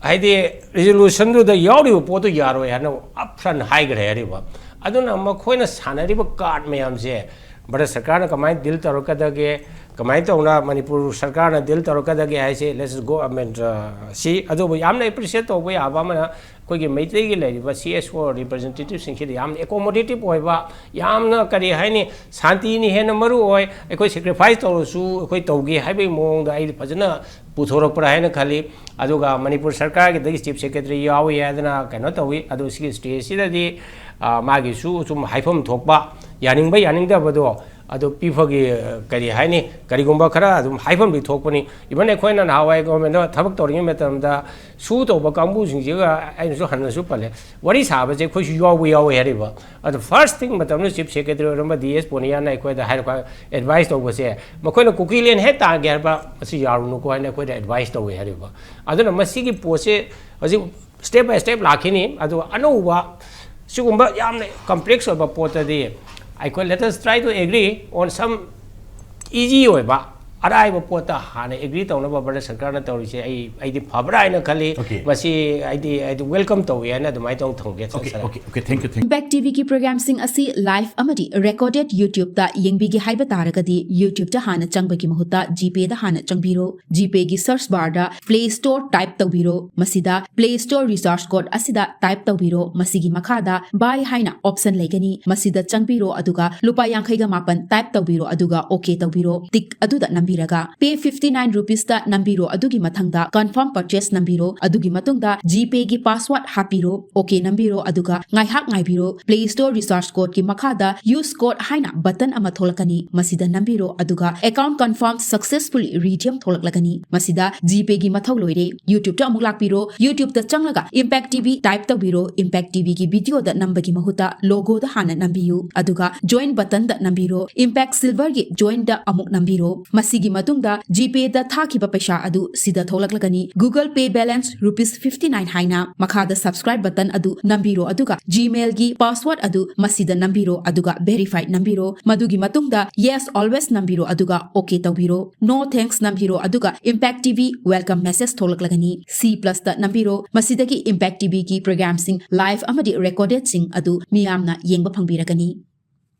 ꯍꯥꯏꯗꯤ ꯔꯤꯖꯣꯂꯨꯁꯟꯗꯨꯗ ꯌꯥꯎꯔꯤꯕ ꯄꯣꯠꯇꯨ ꯌꯥꯔꯣꯏ ꯍꯥꯏꯅ ꯑꯞꯐ꯭ꯔꯟ ꯍꯥꯏꯈ꯭ꯔꯦ ꯍꯥꯏꯔꯤꯕ꯫ ꯑꯗꯨꯅ ꯃꯈꯣꯏꯅ ꯁꯥꯟꯅꯔꯤꯕ ꯀꯥꯔꯠ ꯃꯌꯥꯝꯁꯦ ꯚꯥꯔꯠ ꯁꯔꯀꯥꯔꯅ ꯀꯃꯥꯏꯅ ꯗꯤꯜ ꯇꯧꯔꯛꯀꯗꯒꯦ, ꯀꯃꯥꯏꯅ ꯇꯧꯅ ꯃꯅꯤꯄꯨꯔ ꯁꯔꯀꯥꯔꯅ ꯗꯤꯜ ꯇꯧꯔꯛꯀꯗꯒꯦ ꯍꯥꯏꯁꯦ, let's go, I mean, uh, see꯫ ꯑꯗꯨꯕꯨ ꯌꯥꯝꯅ ꯑꯦꯄ꯭ꯔꯤꯁꯤꯌꯦꯠ ꯇꯧꯕ ꯌꯥꯕ ꯑꯃꯅ, ꯑꯩꯈꯣꯏꯒꯤ ꯃꯩꯇꯩꯒꯤ ꯂꯩꯔꯤꯕ ꯁꯤ ꯑꯦꯁ ꯑꯣ ꯔꯤꯄ꯭ꯔꯖꯦꯟꯇꯦꯇꯤꯞꯁꯤꯡꯁꯤꯗ ꯌꯥꯝꯅ ꯑꯦꯀꯣꯃꯣꯗꯦꯇꯤꯞ ꯑꯣꯏꯕ, ꯌꯥꯝꯅ, ꯀꯔꯤ ꯍꯥꯏꯅꯤ, ꯁꯥꯟꯇꯤꯅ ꯍꯦꯟꯅ ꯃꯔꯨ ꯑꯣꯏ, ꯑꯩꯈꯣꯏ ꯁꯦꯀ꯭ꯔꯤꯐꯥꯏꯁ ꯇꯧꯔꯁꯨ ꯑꯩꯈꯣꯏ ꯇꯧꯒꯦ ꯍꯥꯏꯕꯒꯤ ꯃꯑꯣꯡꯗ ꯑꯩ ꯐꯖꯅ ꯄꯨꯊꯣꯔꯛꯄ꯭ꯔꯥ ꯍꯥꯏꯅ ꯈꯜꯂꯤ꯫ ꯑꯗꯨꯒ ꯃꯅꯤꯄꯨꯔ ꯁꯔꯀꯥꯔꯒꯤꯗꯒꯤ ꯆꯤꯐ ꯁꯦꯀ꯭ꯔꯦꯇꯔꯤ ꯌꯥꯎꯏ ꯍꯥꯏꯗꯅ ꯀꯩꯅꯣ ꯇꯧꯏ꯫ ꯑꯗꯨ ꯁꯤꯒꯤ ꯁ꯭ꯇꯦꯖꯁꯤꯗꯗꯤ ꯑ, ꯃꯥꯒꯤꯁꯨ ꯁꯨꯝ ꯍꯥꯏꯐꯝ ꯊꯣꯛꯄ, ꯌꯥꯅꯤꯡꯕ ꯌꯥꯅꯤꯡꯗꯕꯗꯣ ꯑꯗꯨ ꯄꯤꯐꯒꯤ, ꯑ, ꯀꯔꯤ ꯍꯥꯏꯅꯤ, ꯀꯔꯤꯒꯨꯝꯕ ꯈꯔ ꯑꯗꯨꯝ ꯍꯥꯏꯐꯝꯗꯤ ꯊꯣꯛꯄꯅꯤ꯫ Even ꯑꯩꯈꯣꯏꯅ ꯅꯍꯥꯟꯋꯥꯏ ꯒꯣꯔꯃꯦꯟꯗ ꯊꯕꯛ ꯇꯧꯔꯤꯉꯩ ꯃꯇꯝꯗ ꯁꯨ ꯇꯧꯕ ꯀꯥꯡꯕꯨꯁꯤꯡꯁꯤꯒ ꯑꯩꯅꯁꯨ ꯍꯟꯅꯁꯨ ꯄꯜꯂꯦ, ꯋꯥꯔꯤ ꯁꯥꯕꯁꯦ ꯑꯩꯈꯣꯏꯁꯨ ꯌꯥꯎꯕ ꯌꯥꯎꯋꯦ ꯍꯥꯏꯔꯤꯕ꯫ ꯑꯗꯣ first thing ꯃꯇꯝꯗ ꯆꯤꯐ ꯁꯦꯀ꯭ꯔꯦꯇꯔꯤ ꯑꯣꯏꯔꯝꯕ ꯗꯤ ꯑꯦꯁ ꯄꯣꯅꯤꯌꯥꯅ ꯑꯩꯈꯣꯏꯗ ꯍꯥꯏꯔꯛꯄ ꯑꯦꯗꯚꯥꯏꯁ ꯇꯧꯕꯁꯦ, ꯃꯈꯣꯏꯅ ꯀꯨꯀꯤꯂꯦꯟ ꯍꯦꯛ ꯇꯥꯒꯦ ꯍꯥꯏꯕ, ꯃꯁꯤ ꯌꯥꯔꯨꯅꯨꯀꯣ ꯍꯥꯏꯅ ꯑꯩꯈꯣꯏꯗ ꯑꯦꯗꯚꯥꯏꯁ ꯇꯧꯋꯦ ꯍꯥꯏꯔꯤꯕ꯫ ꯑꯗꯨꯅ ꯃꯁꯤꯒꯤ ꯄꯣꯠꯁꯦ ꯍꯧꯖꯤꯛ step by step ꯂꯥꯛꯈꯤꯅꯤ꯫ ꯑꯗꯨꯒ ꯑꯅꯧꯕ ꯁꯤꯒꯨꯝꯕ ꯌꯥꯝꯅ ꯀꯝꯄ꯭ꯂꯦꯛꯁ ꯑꯣꯏꯕ ꯄꯣꯠꯇꯗꯤ ꯑꯩꯈꯣꯏ let us try to agree on some easy ꯑꯣꯏꯕ ꯑꯔꯥꯏꯕ ꯄꯣꯠꯇ ꯍꯥꯟꯅ ꯑꯦꯒ꯭ꯔꯤ ꯇꯧꯅꯕ ꯚꯥꯔꯠ ꯁꯔꯀꯥꯔꯅ ꯇꯧꯔꯤꯁꯦ ꯑꯩ, ꯑꯩꯗꯤ ꯐꯕ꯭ꯔꯥ ꯍꯥꯏꯅ ꯈꯜꯂꯤ꯫ Okay. ꯃꯁꯤ ꯑꯩꯗꯤ, ꯑꯩꯗꯤ welcome ꯇꯧꯏ ꯍꯥꯏꯅ ꯑꯗꯨꯃꯥꯏꯅ ꯇꯧꯅ ꯊꯝꯒꯦ꯫ Okay, Sir. Okay, okay, thank you, thank you. Impact ꯇꯤꯚꯤꯒꯤ ꯄ꯭ꯔꯣꯒ꯭ꯔꯥꯝꯁꯤꯡ ꯑꯁꯤ ꯂꯥꯏꯚ ꯑꯃꯗꯤ ꯔꯦꯀꯣꯔꯗꯦꯗ ꯌꯨꯇ꯭ꯌꯨꯕꯇ ꯌꯦꯡꯕꯤꯒꯦ ꯍꯥꯏꯕ ꯇꯥꯔꯒꯗꯤ ꯌꯨꯇ꯭ꯌꯨꯕꯇ ꯍꯥꯟꯅ ꯆꯪꯕꯒꯤ ꯃꯍꯨꯠꯇ ꯖꯤꯄꯦꯗ ꯍꯥꯟꯅ ꯆꯪꯕꯤꯔꯣ꯫ ꯖꯤꯄꯦꯒꯤ ꯁꯔꯆ ꯕꯥꯔꯗ ꯄ꯭ꯂꯦ ꯁ꯭ꯇꯣꯔ ꯇꯥꯏꯞ ꯇꯧꯕꯤꯔꯣ꯫ ꯃꯁꯤꯗ ꯄ꯭ꯂꯦ ꯁ꯭ꯇꯣꯔ ꯔꯤꯆꯥꯔꯖ ꯀꯣꯗ ꯑꯁꯤꯗ ꯇꯥꯏꯞ ꯇꯧꯕꯤꯔꯣ꯫ ꯃꯁꯤꯒꯤ ꯃꯈꯥꯗ ꯕꯥꯏ ꯍꯥꯏꯅ ꯑꯣꯞꯁꯟ ꯂꯩꯒꯅꯤ꯫ ꯃꯁꯤꯗ ꯆꯪꯕꯤꯔꯣ ꯑꯗꯨꯒ ꯂꯨꯄꯥ ꯌꯥꯡꯈꯩꯒ ꯃꯥꯄꯟ ꯇꯥꯏꯞ ꯇꯧꯕꯤꯔꯣ ꯑꯗꯨꯒ ꯑꯣꯀꯦ ꯇꯧꯕꯤꯔꯣ꯫ ꯇꯤꯛ ꯑꯗꯨꯗ ꯅꯝꯕꯤꯔꯒ ꯄꯦ ꯐꯤꯐꯇꯤ ꯅꯥꯏꯟ ꯔꯨꯄꯤꯁꯇ ꯅꯝꯕꯤꯔꯣ꯫ ꯑꯗꯨꯒꯤ ꯃꯊꯪꯗ ꯀꯟꯐꯥꯔꯝ ꯄꯔꯆꯦꯁ ꯅꯝꯕꯤꯔꯣ꯫ ꯑꯗꯨꯒꯤ ꯃꯇꯨꯡꯗ ꯖꯤꯄꯦꯒꯤ ꯄꯥꯁꯋꯥꯔꯗ ꯍꯥꯞꯄꯤꯔꯣ꯫ ꯑꯣꯀꯦ ꯅꯝꯕꯤꯔꯣ ꯑꯗꯨꯒ ꯉꯥꯏꯍꯥꯛ ꯉꯥꯏꯕꯤꯔꯣ꯫ ꯄ꯭ꯂꯦ ꯁ꯭ꯇꯣꯔ ꯔꯤꯆꯥꯔꯖ ꯀꯣꯗꯀꯤ ꯃꯈꯥꯗ ꯌꯨꯁ ꯀꯣꯗ ꯍꯥꯏꯅ ꯕꯇꯟ ꯑꯃ ꯊꯣꯛꯂꯛꯀꯅꯤ꯫ ꯃꯁꯤꯗ ꯅꯝꯕꯤꯔꯣ ꯑꯗꯨꯒ ꯑꯦꯀꯥꯎꯟ ꯀꯟꯐꯥꯔꯝ ꯁꯛꯁꯦꯁꯐꯨꯜꯂꯤ ꯔꯤꯗꯤꯝ ꯊꯣꯛꯂꯛꯂꯒꯅꯤ꯫ ꯃꯁꯤꯗ ꯖꯤꯄꯦꯒꯤ ꯃꯊꯧ ꯂꯣꯏꯔꯦ꯫ ꯌꯨꯇ꯭ꯌꯨꯕꯇ ꯑꯃꯨꯛ ꯂꯥꯛꯄꯤꯔꯣ꯫ ꯌꯨꯇ꯭ꯌꯨꯕꯇ ꯆꯪꯂꯒ ꯏꯝꯄꯦꯛ ꯇꯤꯚꯤ ꯇꯥꯏꯞ ꯇꯧꯕꯤꯔꯣ꯫ ꯏꯝꯄꯦꯛ ꯇꯤꯚꯤꯒꯤ ꯚꯤꯗꯤꯑꯣꯗ ꯅꯝꯕꯒꯤ ꯃꯍꯨꯠꯇ ꯂꯣꯒꯣꯗ ꯍꯥꯟꯅ ꯅꯝꯕꯤꯌꯨ꯫ ꯑꯗꯨꯒ ꯖꯣꯏꯟ ꯕꯇꯟꯗ ꯅꯝꯕꯤꯔꯣ꯫ ꯏꯝꯄꯦꯛ ꯁꯤꯜꯚꯔꯒꯤ ꯖꯣꯏꯟꯗ ꯑꯃꯨꯛ ꯅꯝꯕꯤꯔꯣ꯫ ꯃꯁꯤꯒꯤ ꯃꯇꯨꯡꯗ ꯖꯤꯄꯦꯗ ꯊꯥꯈꯤꯕ ꯄꯩꯁꯥ ꯑꯗꯨ ꯁꯤꯗ ꯊꯣꯛꯂꯛꯂꯒꯅꯤ꯫ Google Pay balance rupees fifty nine ꯍꯥꯏꯅ꯫ ꯃꯈꯥꯗ ꯁꯕꯁꯀ꯭ꯔꯥꯏꯕ ꯕꯇꯟ ꯑꯗꯨ ꯅꯝꯕꯤꯔꯣ ꯑꯗꯨꯒ ꯖꯤꯃꯦꯜꯒꯤ ꯄꯥꯁꯋꯥꯔꯗ ꯑꯗꯨ ꯃꯁꯤꯗ ꯅꯝꯕꯤꯔꯣ ꯑꯗꯨꯒ ꯚꯦꯔꯤꯐꯥꯏ ꯅꯝꯕꯤꯔꯣ꯫ ꯃꯗꯨꯒꯤ ꯃꯇꯨꯡꯗ ꯌꯦꯁ ꯑꯣꯜꯋꯦꯁ ꯅꯝꯕꯤꯔꯣ ꯑꯗꯨꯒ ꯑꯣꯀꯦ ꯇꯧꯕꯤꯔꯣ꯫ ꯅꯣ ꯊꯦꯡꯛꯁ ꯅꯝꯕꯤꯔꯣ ꯑꯗꯨꯒ ꯏꯝꯄꯦꯛ ꯇꯤꯚꯤ ꯋꯦꯜꯀꯝ ꯃꯦꯁꯦꯖ ꯊꯣꯛꯂꯛꯂꯒꯅꯤ꯫ ꯁꯤ ꯄ꯭ꯂꯁꯇ ꯅꯝꯕꯤꯔꯣ꯫ ꯃꯁꯤꯗꯒꯤ ꯏꯝꯄꯦꯛ ꯇꯤꯚꯤꯒꯤ ꯄ꯭ꯔꯣꯒ꯭ꯔꯥꯝꯁꯤꯡ ꯂꯥꯏꯚ ꯑꯃꯗꯤ ꯔꯦꯀꯣꯔꯗꯦꯗꯁꯤꯡ ꯑꯗꯨ ꯃꯤꯌꯥꯝꯅ ꯌꯦꯡꯕ ꯐꯪꯕꯤꯔꯒꯅꯤ꯫